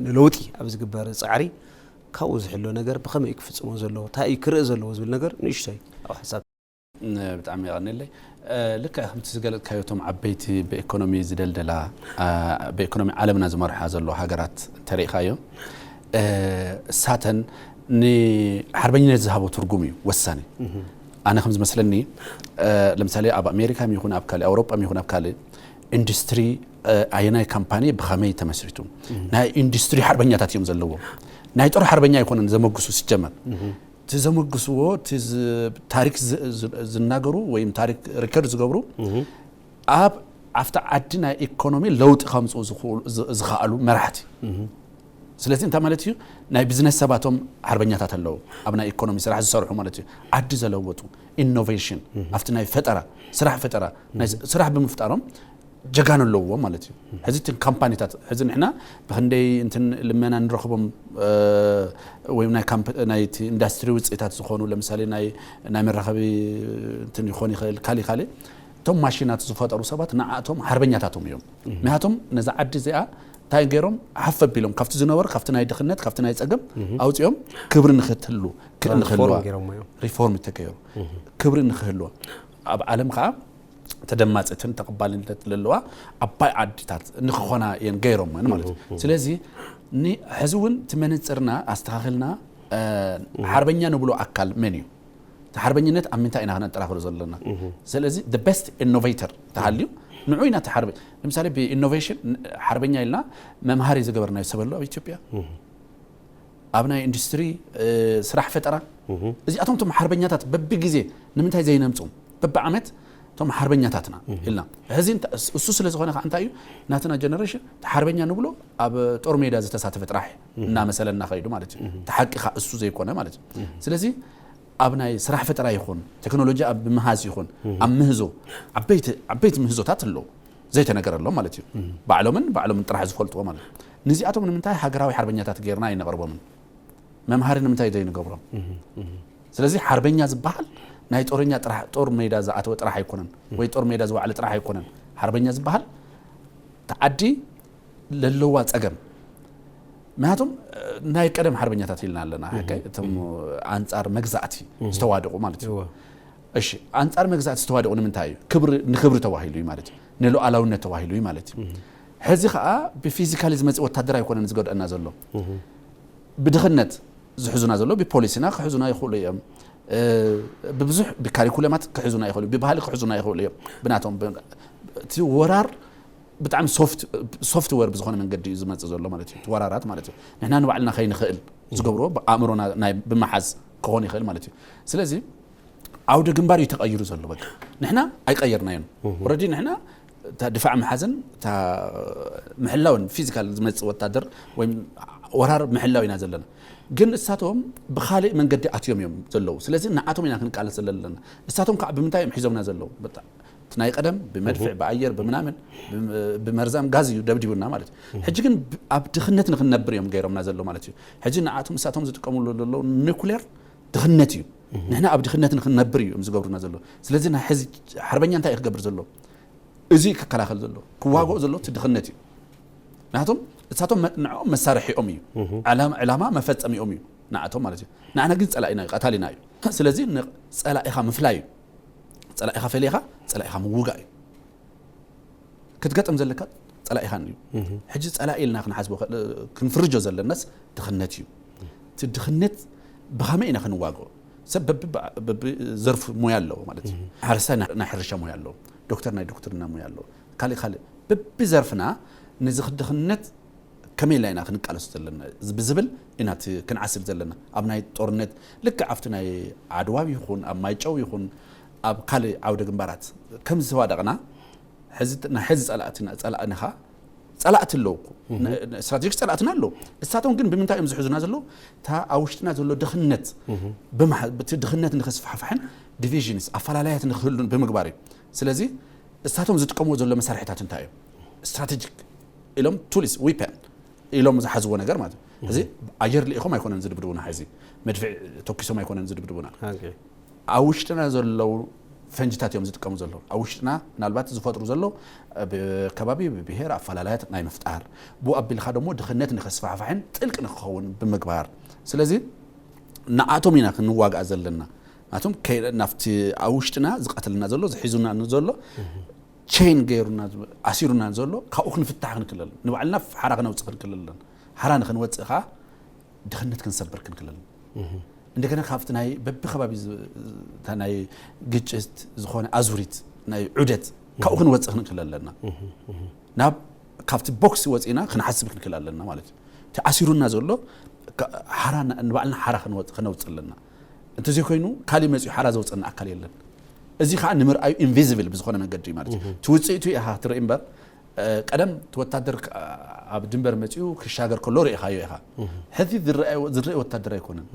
ንለውጢ ኣብ ዝግበር ፃዕሪ ካብኡ ዝሕሎ ነገር ብኸመይ እዩ ክፍፅሞ ዘለዎ እንታይ እዩ ክርኢ ዘለዎ ዝብል ነገር ንእሽተይ ኣብ ሓሳብ ብጣዕሚ የቐንየለይ። ልክዕ ከምቲ ዝገለፅካዮ እቶም ዓበይቲ ብኢኮኖሚ ዝደልደላ ብኢኮኖሚ ዓለምና ዝመርሓ ዘሎ ሃገራት እንተሪእኻዮ እሳተን ንሓርበኝነት ዝሃቦ ትርጉም እዩ ወሳኒ። ኣነ ከም ዝመስለኒ ለምሳሌ ኣብ ኣሜሪካ ይኹን ኣብ ካልእ ኣውሮጳ ይኹን ኣብ ካልእ ኢንዱስትሪ ኣየናይ ካምፓኒ ብኸመይ ተመስሪቱ ናይ ኢንዱስትሪ ሓርበኛታት እዮም ዘለዎ። ናይ ጦር ሓርበኛ ኣይኮነን ዘመጉሱ ሲጀመር እቲ ዘመጉስዎ እቲ ታሪክ ዝናገሩ ወይም ታሪክ ሪከርድ ዝገብሩ ኣብ ኣብቲ ዓዲ ናይ ኢኮኖሚ ለውጢ ከምፅኡ ዝኽኣሉ መራሕቲ። ስለዚ እንታይ ማለት እዩ? ናይ ቢዝነስ ሰባቶም ሓርበኛታት ኣለዉ ኣብ ናይ ኢኮኖሚ ስራሕ ዝሰርሑ ማለት እዩ። ዓዲ ዘለወጡ ኢኖቬሽን ኣብቲ ናይ ፈጠራ ስራሕ ፈጠራ ስራሕ ብምፍጣሮም ጀጋኑ ኣለውዎ ማለት እዩ። ሕዚ እትን ካምፓኒታት ሕዚ ንሕና ብክንደይ እንትን ልመና ንረኽቦም ወይም ናይ ናይቲ ኢንዳስትሪ ውፅኢታት ዝኾኑ ለምሳሌ ናይ መራኸቢ እንትን ይኾን ይኽእል ካሊ ካሊ እቶም ማሽናት ዝፈጠሩ ሰባት ንዓእቶም ሓርበኛታቶም እዮም። ምክንያቱም ነዛ ዓዲ እዚኣ እንታይ ገይሮም? ሓፍ ኣቢሎም ካብቲ ዝነበሩ፣ ካብቲ ናይ ድኽነት፣ ካብቲ ናይ ጸገም ኣውጺኦም፣ ክብሪ ንክትህሉ፣ ክ- ንክህልዋ፣ ትራንስፎርም ገይሮም እዮም። ሪፎርም ተገይሩ፣ ክብሪ ንክህልዋ፣ ኣብ ዓለም ከዓ ተደማፅትን ተቐባልነት ዘለዋ ዓባይ ዓድታት ንክኾና እየን ገይሮም ማለት እዩ። ስለዚ ኒ- ሕዚ እውን እቲ መነፅርና ኣስተኻኽልና፣ እ፣ ሓርበኛ ንብሎ ኣካል መን እዩ? እቲ ሓርበኝነት ኣብ ምንታይ ኢና ክነጠራኽሮ ዘለና? ስለዚ the best innovator ተሃልዩ ንዑ ኢና። እቲ ሓርበ- ለምሳሌ ብኢኖቬሽን ሓርበኛ ኢልና መምሃሪ ዝገበርናዮ ሰብ ኣሎ ኣብ ኢትዮጵያ? ኣብ ናይ ኢንዱስትሪ፣ እ፣ ስራሕ ፈጠራ? እዚኣቶም እቶም ሓርበኛታት በቢ ግዜ ንምንታይ ዘይነምፅም? በቢ ዓመት እቶም ሓርበኛታትና ኢልና። ሕዚ እንተ- እሱ ስለ ዝኾነ ከዓ እንታይ እዩ? ናትና ጀነሬሽን እቲ ሓርበኛ ንብሎ ኣብ ጦር ሜዳ ዝተሳተፈ ጥራሕ እናመሰለና ከይዱ ማለት እዩ። እቲ ሓቂ ከዓ እሱ ዘይኮነ ማለት እዩ። ስለዚ ኣብ ናይ ስራሕ ፈጠራ ይኹን፣ ቴክኖሎጂ ኣብ ምሃዝ ይኹን፣ ኣብ ምህዞ፣ ዓበይቲ ዓበይቲ ምህዞታት ኣለዉ ዘይተነገረሎም ማለት እዩ። ባዕሎምን ባዕሎምን ጥራሕ ዝፈልጥዎ ማለት እዩ። ንዚኣቶም ንምንታይ ሃገራዊ ሓርበኛታት ጌርና ኣይነቕርቦምን? መምሃሪ ንምንታይ ዘይንገብሮም? ስለዚ ሓርበኛ ዝበሃል ናይ ጦረኛ ጥራሕ፣ ጦር ሜዳ ዝኣተወ ጥራሕ ኣይኮነን፣ ወይ ጦር ሜዳ ዝወዓለ ጥራሕ ኣይኮነን። ሓርበኛ ዝበሃል እቲ ዓዲ ለለዋ ጸገም፣ ምክንያቱም ናይ ቀደም ሓርበኛታት ኢልና ኣለና። እቶም ኣንጻር መግዛእቲ ዝተዋደቑ ማለት እዩ። እሺ፣ ኣንጻር መግዛእቲ ዝተዋደቑ ንምንታይ እዩ? ክብሪ፣ ንክብሪ ተባሂሉ እዩ ማለት እዩ። ንሉዓላውነት ተባሂሉ እዩ ማለት እዩ። ሕዚ ከዓ ብፊዚካሊ ዝመፅእ ወታደር ኣይኮነን ዝጎድኣና ዘሎ። ብድኽነት ዝሕዙና ዘሎ ብፖሊሲና ክሕዙና ይኽእሉ እዮም። እ፣ ብብዙሕ ብካሪኩለማት ክሕዙና ይኽእሉ፣ ብባህሊ ክሕዙና ይኽእሉ እዮም። ብናቶም ብ- እቲ ወራር ብጣዕሚ ሶፍት ሶፍትዌር ብዝኾነ መንገዲ እዩ ዝመፅእ ዘሎ ማለት እዩ። እቲ ወራራት ማለት እዩ። ንሕና ንባዕልና ከይንኽእል ዝገብርዎ ብኣእምሮና ናይ ብምሓዝ ክኾን ይኽእል ማለት እዩ። ስለዚ ዓውደ ግንባር እዩ ተቐይሩ ዘሎ። በቃ ንሕና ኣይቀየርናዮን። ኦልሬዲ ንሕና እታ ድፋዕ ምሓዝን እታ ምሕላውን ፊዚካል ዝመፅእ ወታደር ወይ ወራር ምሕላው ኢና ዘለና። ግን እሳቶም ብኻልእ መንገዲ ኣትዮም እዮም ዘለዉ። ስለዚ ንዓቶም ኢና ክንቃለስ ዘለና። እሳቶም ከዓ ብምንታይ እዮም ሒዞምና ዘለዉ? በጣ- እቲ ናይ ቀደም ብመድፍዕ ብኣየር ብምናምን ብም- ብመርዛም ጋዝ እዩ ደብዲቡና ማለት እዩ። ሕጂ ግን ብ- ኣብ ድኽነት ንክንነብር እዮም ገይሮምና ዘለዉ ማለት እዩ። ሕጂ ንዓቶም እሳቶም ዝጥቀምሉ ዘለዉ ኒኩሌር ድኽነት እዩ። ንሕና ኣብ ድኽነት ንክንነብር እዩ እዮም ዝገብሩና ዘለዉ። ስለዚ ናይ ሕዚ ሓርበኛ እንታይ እዩ ክገብር ዘሎ? እዚ ክከላኸል ዘሎ ክዋግኦ ዘሎ እቲ ድኽነት እዩ። ምክንያቱም እሳቶም መ- ንዕኦም መሳርሒኦም እዩ። ዕላማ ዕላማ መፈጸሚኦም እዩ ንዓቶም ማለት እዩ። ንዓና ግን ጸላኢና እዩ፣ ቀታሊና እዩ። ስለዚ ንጸላኢኻ ምፍላይ እዩ። ጸላኢኻ ፈሊኻ ጸላኢኻ ምውጋእ እዩ። ክትገጥም ዘለካ ጸላኢኻን እዩ። ሕጂ ጸላኢ ኢልና ክንሓስቦ ከ- ክንፍርጆ ዘለናስ ድኽነት እዩ። እቲ ድኽነት ብኸመይ ኢና ክንዋግኦ? ሰብ በቢ በቢ ዘርፉ ሞያ ኣለዎ ማለት እዩ። ሓረስታይ ናይ ናይ ሕርሻ ሞያ ኣለዎ፣ ዶክተር ናይ ዶክትርና ሞያ ኣለዎ፣ ካልእ ካልእ በቢ ዘርፍና ነዚ ድኽነት ከመይ ኢልና ኢና ክንቃለሶ ዘለና ብዝብል ኢና እቲ ክንዓስል ዘለና። ኣብ ናይ ጦርነት ልክዕ ኣብቲ ናይ ዓድዋ ይኹን ኣብ ማይጨው ይኹን ኣብ ካልእ ዓውደ ግንባራት ከም ዝተዋደቕና ሕዚ ናይ ሕዚ ጸላእትና ጸላእንኻ ጸላእቲ ኣለዉ እኮ። ስትራቴጂክ ጸላእትና ኣለዉ። እሳቶም ግን ብምንታይ እዮም ዝሕዙና ዘለዉ? እታ ኣብ ውሽጥና ዘሎ ድኽነት ብምሓ- እቲ ድኽነት ንኸስፋሕፋሕን ዲቪዥንስ ኣፈላለያት ንክህሉን ብምግባር እዩ። ስለዚ እሳቶም ዝጥቀምዎ ዘሎ መሳርሒታት እንታይ እዮም? ስትራቴጂክ ኢሎም ቱልስ ዊፐን ኢሎም ዝሓዝዎ ነገር ማለት እዩ። እዚ ኣየር ልኢኾም ኣይኮነን ዝድብድቡና፣ ሕዚ መድፍዕ ተኪሶም ኣይኮነን ዝድብድቡና። ኣብ ውሽጥና ዘለዉ ፈንጅታት እዮም ዝጥቀሙ ዘለዉ። ኣብ ውሽጥና ምናልባት ዝፈጥሩ ዘለዉ ብከባቢ ብብሄር ኣፈላለያት ናይ ምፍጣር፣ ብኡ ኣቢልካ ደሞ ድኽነት ንኸስፋሕፋሕን ጥልቂ ንክኸውን ብምግባር። ስለዚ ንዓቶም ኢና ክንዋግኣ ዘለና። ናቶም ከይ- ናብቲ ኣብ ውሽጥና ዝቐትልና ዘሎ ዝሒዙና ዘሎ ቼን ገይሩና ኣሲሩና ዘሎ ካብኡ ክንፍታሕ ክንክለሉ ንባዕልና ሓራ ክነውፅእ ክንክለለን ሓራ ንክንወፅእ ከዓ ድኽነት ክንሰብር ክንክለለን እንደገና ካብቲ ናይ በብከባቢ ዝ- እታ ናይ ግጭት ዝኾነ ኣዙሪት ናይ ዑደት ካብኡ ክንወፅእ ክንክል ኣለና። ናብ ካብቲ ቦክስ ወፂና ክንሓስብ ክንክል ኣለና ማለት እዩ። እቲ ኣሲሩና ዘሎ ካ- ሓራ ን- ንባዕልና ሓራ ክንወፅ- ከነውፅእ ኣለና። እንተዘይኮይኑ ካሊእ መፂኡ ሓራ ዘውፅእና ኣካል የለን። እዚ ከዓ ንምርኣዩ ኢንቪዚብል ብዝኾነ መንገዲ እዩ ማለት እዩ። እቲ ውፅኢቱ ኢኻ ትርኢ እምበር ቀደም እቲ ወታደር ኣብ ድንበር መፂኡ ክሻገር ከሎ ርኢኻዮ ኢኻ። ሕዚ ዝረአ ወታደር ኣይኮነን።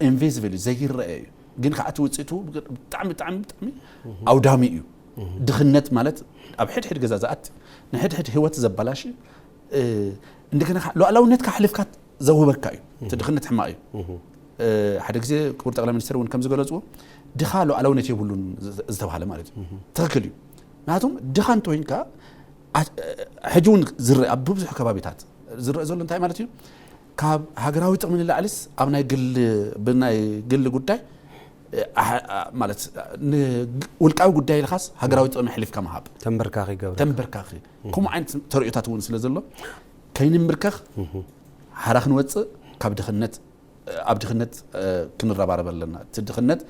ኢንቪዚብል እዩ፣ ዘይረአ እዩ። ግን ከዓ እቲ ውፅኢቱ ብጣዕሚ ብጣዕሚ ብጣዕሚ ኣውዳሚ እዩ። ድኽነት ማለት ኣብ ሕድሕድ ገዛ ዝኣቲ ንሕድሕድ ህይወት ዘበላሽ እንደገና ሉዓላውነትካ ኣሕሊፍካ ዘውህበካ እዩ። እቲ ድኽነት ሕማቕ እዩ። ሓደ ግዜ ክቡር ጠቅላይ ሚኒስትር እውን ከም ዝገለፅዎ ድኻ ሉዓላውነት የብሉን ዝተባሃለ ማለት እዩ። ትኽክል እዩ። ምክንያቱም ድኻ እንተኮይንካ ሕጂ እውን ዝረአ ኣብ ብዙሕ ከባቢታት ዝረአ ዘሎ እንታይ ማለት እዩ? ካብ ሃገራዊ ጥቕሚ ንላዕሊስ ኣብ ናይ ግል ብናይ ግል ጉዳይ ማለት ውልቃዊ ጉዳይ ኢልካስ ሃገራዊ ጥቕሚ ኣሕሊፍካ ምሃብ ተንበርካኺ ይገብር ተንበርካኺ ከምኡ ዓይነት ተርእዮታት እውን ስለ ዘሎ ከይንምብርከኽ ሓራ ክንወፅእ ካብ ድኽነት ኣብ ድኽነት ክንረባረብ ኣለና። እቲ ድኽነት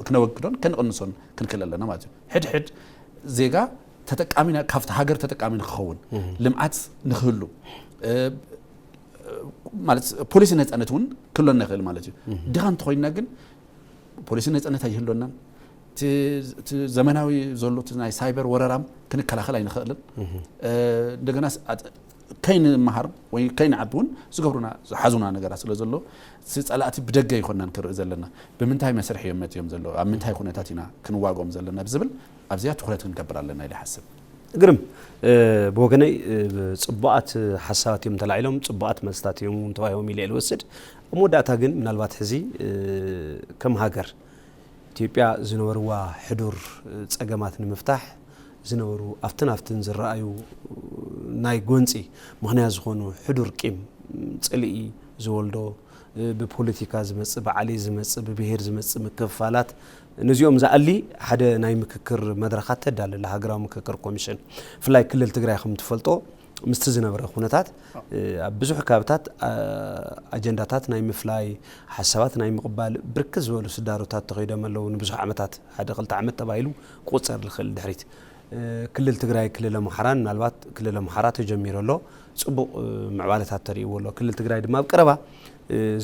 ክነወግዶን ከንቕንሶን ክንክእል ኣለና ማለት እዩ። ሕድሕድ ዜጋ ተጠቃሚ ካብቲ ሃገር ተጠቃሚ ንክኸውን ልምዓት ንክህሉ ማለት ፖሊሲ ነፃነት እውን ክህሎና ይኽእል ማለት እዩ። ድኻ እንተኮይንና ግን ፖሊሲ ነፃነት ኣይህልወናን። እቲ ዘመናዊ ዘሎ ናይ ሳይበር ወረራም ክንከላኸል ኣይንኽእልን። እንደገና ከይንመሃር ወይ ከይንዓቢ እውን ዝገብሩና ዝሓዙና ነገራት ስለ ዘሎ እቲ ፀላእቲ ብደገ ይኮናን ክርኢ ዘለና። ብምንታይ መስርሕ እዮም መፅዮም ዘለዉ፣ ኣብ ምንታይ ኩነታት ኢና ክንዋግኦም ዘለና ብዝብል ኣብዚኣ ትኩረት ክንገብር ኣለና ኢለ ይሓስብ። ግርም ብወገነይ ፅቡኣት ሓሳባት እዮም ተላዒሎም ፅቡኣት መልስታት እዮም ተዋሂቦም ኢለ ልወስድ። ኣብ መወዳእታ ግን ምናልባት ሕዚ ከም ሃገር ኢትዮጵያ ዝነበርዋ ሕዱር ፀገማት ንምፍታሕ ዝነበሩ ኣብትን ኣብትን ዝረኣዩ ናይ ጎንፂ ምክንያት ዝኾኑ ሕዱር ቂም ፅልኢ ዝወልዶ ብፖለቲካ ዝመፅእ ብዓሌት ዝመፅእ ብብሄር ዝመፅእ ምክፍፋላት ነዚኦም ዝኣሊ ሓደ ናይ ምክክር መድረኻት ተዳልለ ሃገራዊ ምክክር ኮሚሽን ብፍላይ ክልል ትግራይ ከም ትፈልጦ ምስቲ ዝነበረ ኩነታት ኣብ ብዙሕ ከባብታት ኣጀንዳታት ናይ ምፍላይ ሓሳባት ናይ ምቕባል ብርክት ዝበሉ ስዳሮታት ተኸይዶም ኣለዉ ንብዙሕ ዓመታት ሓደ ክልተ ዓመት ተባሂሉ ክቁፀር ዝኽእል ድሕሪት ክልል ትግራይ ክልል ኣምሓራን ምናልባት ክልል ኣምሓራ ተጀሚሩ ኣሎ ፅቡቕ ምዕባለታት ተርእይዎ ኣሎ ክልል ትግራይ ድማ ኣብ ቀረባ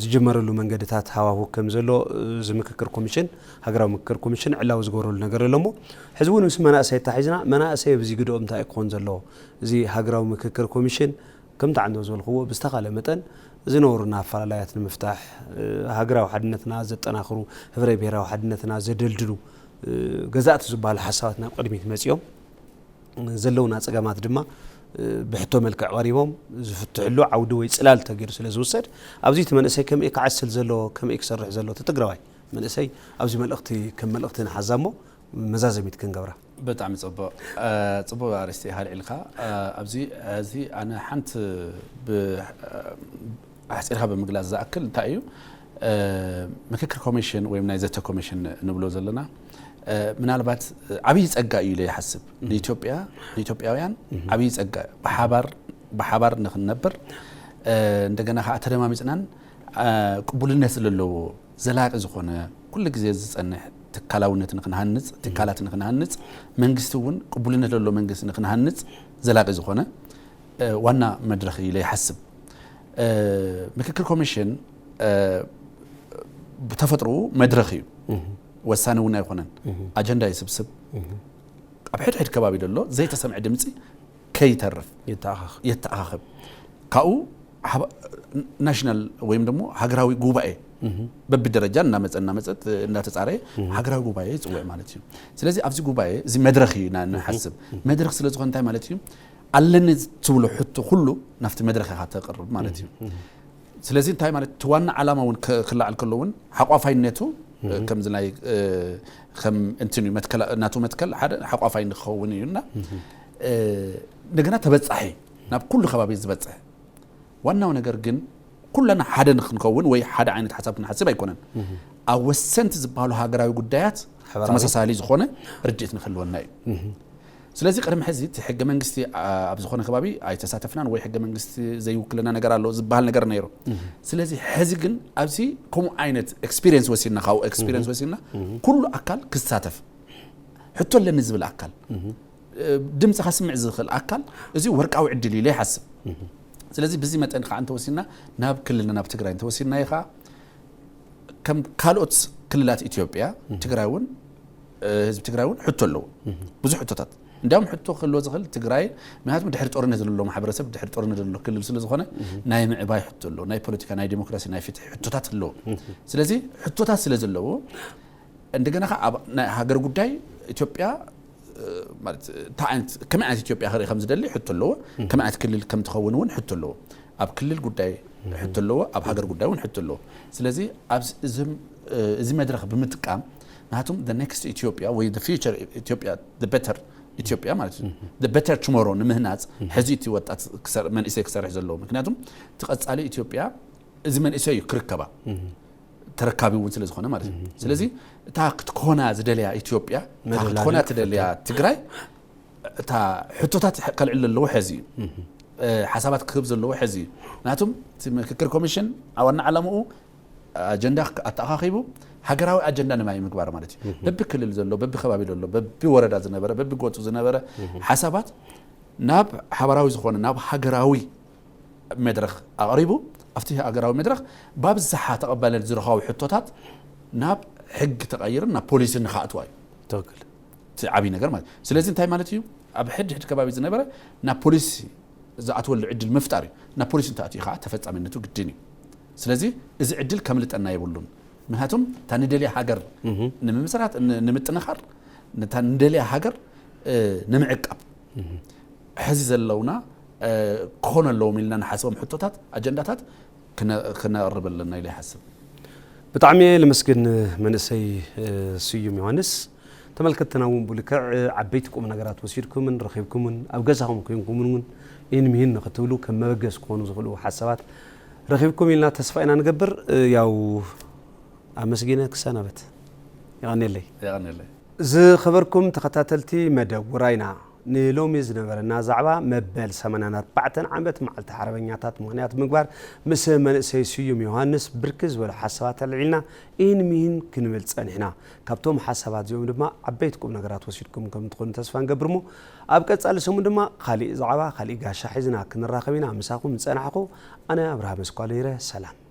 ዝጀመረሉ መንገድታት ሃዋሁ ከም ዘሎ እዚ ምክክር ኮሚሽን ሃገራዊ ምክክር ኮሚሽን ዕላዊ ዝገበረሉ ነገር ኣሎ እሞ ሕዚ እውን ምስ መናእሰይ ተታሒዝና መናእሰይ ኣብዚ ግድኦም እንታይ ክኾን ዘለዎ እዚ ሃገራዊ ምክክር ኮሚሽን ከምቲ ዓንዶ ዝበልክዎ ብዝተኻለ መጠን ዝነበሩና ኣፈላላያት ንምፍታሕ ሃገራዊ ሓድነትና ዘጠናኽሩ ህብረ ብሔራዊ ሓድነትና ዘደልድሉ ገዛእቲ ዝበሃሉ ሓሳባት ናብ ቅድሚት መፂኦም ዘለውና ፀገማት ድማ ብሕቶ መልክዕ ቀሪቦም ዝፍትሕሉ ዓውዲ ወይ ፅላል ተገይሩ ስለ ዝውሰድ ኣብዚ እቲ መንእሰይ ከመይ ክዓስል ዘለዎ ከመይ ክሰርሕ ዘለዎ እቲ ትግራዋይ መንእሰይ ኣብዚ መልእኽቲ ከም መልእኽቲ ንሓዛ እሞ መዛዘሚት ክንገብራ። ብጣዕሚ ፅቡቅ ፅቡቅ ኣርእስቲ ኢኻ ኣልዒልካ። ኣብዚ እዚ ኣነ ሓንቲ ኣሕፂርካ ብምግላፅ ዝኣክል እንታይ እዩ ምክክር ኮሚሽን ወይ ናይ ዘተ ኮሚሽን ንብሎ ዘለና ምናልባት ዓብዪ ፀጋ እዩ ኢለ ይሓስብ ንኢትዮጵያ ንኢትዮጵያውያን ዓብዪ ፀጋ ብሓባር ብሓባር ንክንነብር እንደገና ከዓ ተደማሚፅናን ቅቡልነት ዘለዎ ዘላቂ ዝኾነ ኩሉ ግዜ ዝፀንሕ ትካላውነት ንክንሃንፅ ትካላት ንክንሃንፅ መንግስቲ እውን ቅቡልነት ዘለዎ መንግስቲ ንክንሃንፅ ዘላቂ ዝኾነ ዋና መድረኽ ኢለ ይሓስብ። ምክክር ኮሚሽን ብተፈጥሮኡ መድረኽ እዩ። ወሳኒ እውን ኣይኮነን። ኣጀንዳ ይስብስብ። ኣብ ሕድሕድ ከባቢ ዘሎ ዘይተሰምዐ ድምፂ ከይተርፍ የተኣኻኽብ። ካብኡ ናሽናል ወይም ደግሞ ሃገራዊ ጉባኤ በብደረጃ እናመፀ እናመፀ እናተፃረየ ሃገራዊ ጉባኤ ይፅውዕ ማለት እዩ። ስለዚ ኣብዚ ጉባኤ እዚ መድረኽ እዩ ኢና ንሓስብ። መድረኽ ስለዝኾነ እንታይ ማለት እዩ? ኣለኒ ትብሎ ሕቶ ኩሉ ናብቲ መድረኽ ኢኻ ተቕርብ ማለት እዩ። ስለዚ እንታይ ማለት እቲ ዋና ዓላማ እውን ክለዓል ከሎ እውን ሓቋፋይነቱ ከምዚ ናይ ከም እንትን እዩ ናቱ መትከል ሓደ ሓቋፋይ ንክኸውን እዩ እና እንደገና ተበፃሒ ናብ ኩሉ ከባቢ ዝበፅሕ ዋናው ነገር ግን ኩለና ሓደ ንክንከውን ወይ ሓደ ዓይነት ሓሳብ ክንሓስብ ኣይኮነን። ኣብ ወሰንቲ ዝበሃሉ ሃገራዊ ጉዳያት ተመሳሳሊ ዝኾነ ርድኢት ንክህልወና እዩ። ስለዚ ቅድሚ ሕዚ እቲ ሕገ መንግስቲ ኣብ ዝኾነ ከባቢ ኣይተሳተፍናን ወይ ሕገ መንግስቲ ዘይውክልና ነገር ኣሎ ዝበሃል ነገር ነይሩ። ስለዚ ሕዚ ግን ኣብዚ ከምኡ ዓይነት ኤክስፒሪየንስ ወሲድና ካብኡ ኤክስፒሪየንስ ወሲድና ኩሉ ኣካል ክሳተፍ ሕቶ ኣለኒ ዝብል ኣካል ድምፂ ከስምዕ ዝኽእል ኣካል እዚ ወርቃዊ ዕድል ኢለ ይሓስብ። ስለዚ ብዚ መጠን ከዓ እንተወሲድና ናብ ክልልና ናብ ትግራይ እንተወሲድና ኢኻ ከም ካልኦት ክልላት ኢትዮጵያ ትግራይ እውን ህዝቢ ትግራይ እውን ሕቶ ኣለዎ። ብዙሕ ሕቶታት እንዲያውም ሕቶ ክህልዎ ዝኽእል ትግራይ ምክንያቱም ድሕሪ ጦርነት ዘሎ ማሕበረሰብ ድሕሪ ጦርነት ዘሎ ክልል ስለ ዝኾነ ናይ ምዕባይ ሕቶ ኣለዎ፣ ናይ ፖለቲካ፣ ናይ ዲሞክራሲ፣ ናይ ፍትሒ ሕቶታት ኣለዎ። ስለዚ ሕቶታት ስለ ዘለዎ እንደገና ከዓ ኣብ ናይ ሃገር ጉዳይ ኢትዮጵያ ማለት እንታይ ዓይነት ከመይ ዓይነት ኢትዮጵያ ክርኢ ከም ዝደሊ ሕቶ ኣለዎ። ከመይ ዓይነት ክልል ከም ትኸውን እውን ሕቶ ኣለዎ። ኣብ ክልል ጉዳይ ሕቶ ኣለዎ፣ ኣብ ሃገር ጉዳይ እውን ሕቶ ኣለዎ። ስለዚ ኣብዚ እዝም እዚ መድረኽ ብምጥቃም ናቱም the next ኢትዮጵያ ወይ the future ኢትዮጵያ the better ኢትዮጵያ ማለት እዩ። The better tomorrow ንምህናፅ ሕዚ እቲ ወጣት ክሰር- መንእሰይ ክሰርሕ ዘለዎ። ምክንያቱም እቲ ቀፃሊ ኢትዮጵያ እዚ መንእሰይ እዩ ክርከባ፣ ተረካቢ እውን ስለ ዝኾነ ማለት እዩ። ስለዚ እታ ክትኮና ዝደልያ ኢትዮጵያ፣ እታ ክትኮና ትደልያ ትግራይ፣ እታ ሕቶታት ከልዕል ዘለዎ ሕዚ እዩ። ሓሳባት ክህብ ዘለዎ ሕዚ እዩ። ምክንያቱም እቲ ምክክር ኮሚሽን ዋና ዓላምኡ ኣጀንዳ ኣተኣኻኺቡ ሃገራዊ ኣጀንዳ ንማይ ምግባር ማለት እዩ። በቢ ክልል ዘሎ፣ በቢ ከባቢ ዘሎ፣ በቢ ወረዳ ዝነበረ፣ በቢ ጎጡ ዝነበረ ሓሳባት ናብ ሓባራዊ ዝኾነ ናብ ሃገራዊ መድረኽ ኣቕሪቡ፣ ኣብቲ ሃገራዊ መድረኽ ብኣብዝሓ ተቐባልነት ዝረኸቡ ሕቶታት ናብ ሕጊ ተቐይርን ናብ ፖሊሲ ንኸኣትዋ እዩ። ትክክል። እቲ ዓብዪ ነገር ማለት ስለዚ እንታይ ማለት እዩ? ኣብ ሕድ ሕድ ከባቢ ዝነበረ ናብ ፖሊሲ ዝኣትወሉ ዕድል ምፍጣር እዩ። ናብ ፖሊሲ እንተኣትዩ ከዓ ተፈፃሚነቱ ግድን እዩ። ስለዚ እዚ ዕድል ከምልጠና የብሉን። ምክንያቱም እታ ንደልያ ሃገር ንምምስራት ንምጥንኻር እታ ንደልያ ሃገር ንምዕቃብ ሕዚ ዘለውና ክኾኑ ኣለዎም ኢልና ንሓስቦም ሕቶታት ኣጀንዳታት ክነቕርብ ኣለና ኢለ ይሓስብ። ብጣዕሚ ልምስግን መንእሰይ ስዩም ዮሃንስ። ተመልከትና እውን ብልክዕ ዓበይቲ ቁም ነገራት ወሲድኩምን ረኺብኩምን ኣብ ገዛኹም ኮይንኩምን እውን ኢን ሚሂን ንክትብሉ ከም መበገስ ክኾኑ ዝኽእሉ ሓሳባት ረኺብኩም ኢልና ተስፋ ኢና ንገብር። ያው ኣመስጊነ ክሰናበት። ይቐንየለይ። የቐንየለይ። ዝኸበርኩም ተኸታተልቲ መደብ ውራይና ንሎሚ ዝነበረና ዛዕባ መበል ሰማንያን ኣርባዕተን ዓመት መዓልቲ ሓርበኛታት ምኽንያት ምግባር ምስ መንእሰይ ስዩም ዮሃንስ ብርክት ዝበሉ ሓሳባት ኣልዒልና ኢን ሚሂን ክንብል ጸኒሕና። ካብቶም ሓሳባት እዚኦም ድማ ዓበይቲ ቁም ነገራት ወሲድኩም ከም ትኾኑ ተስፋ ንገብር እሞ ኣብ ቀጻሊ ሰሙን ድማ ካሊእ ዛዕባ ካሊእ ጋሻ ሒዝና ክንራኸብ ኢና። ምሳኹም ዝጸናሕኹ ኣነ ኣብርሃም ኣስኳሉ ነይረ። ሰላም።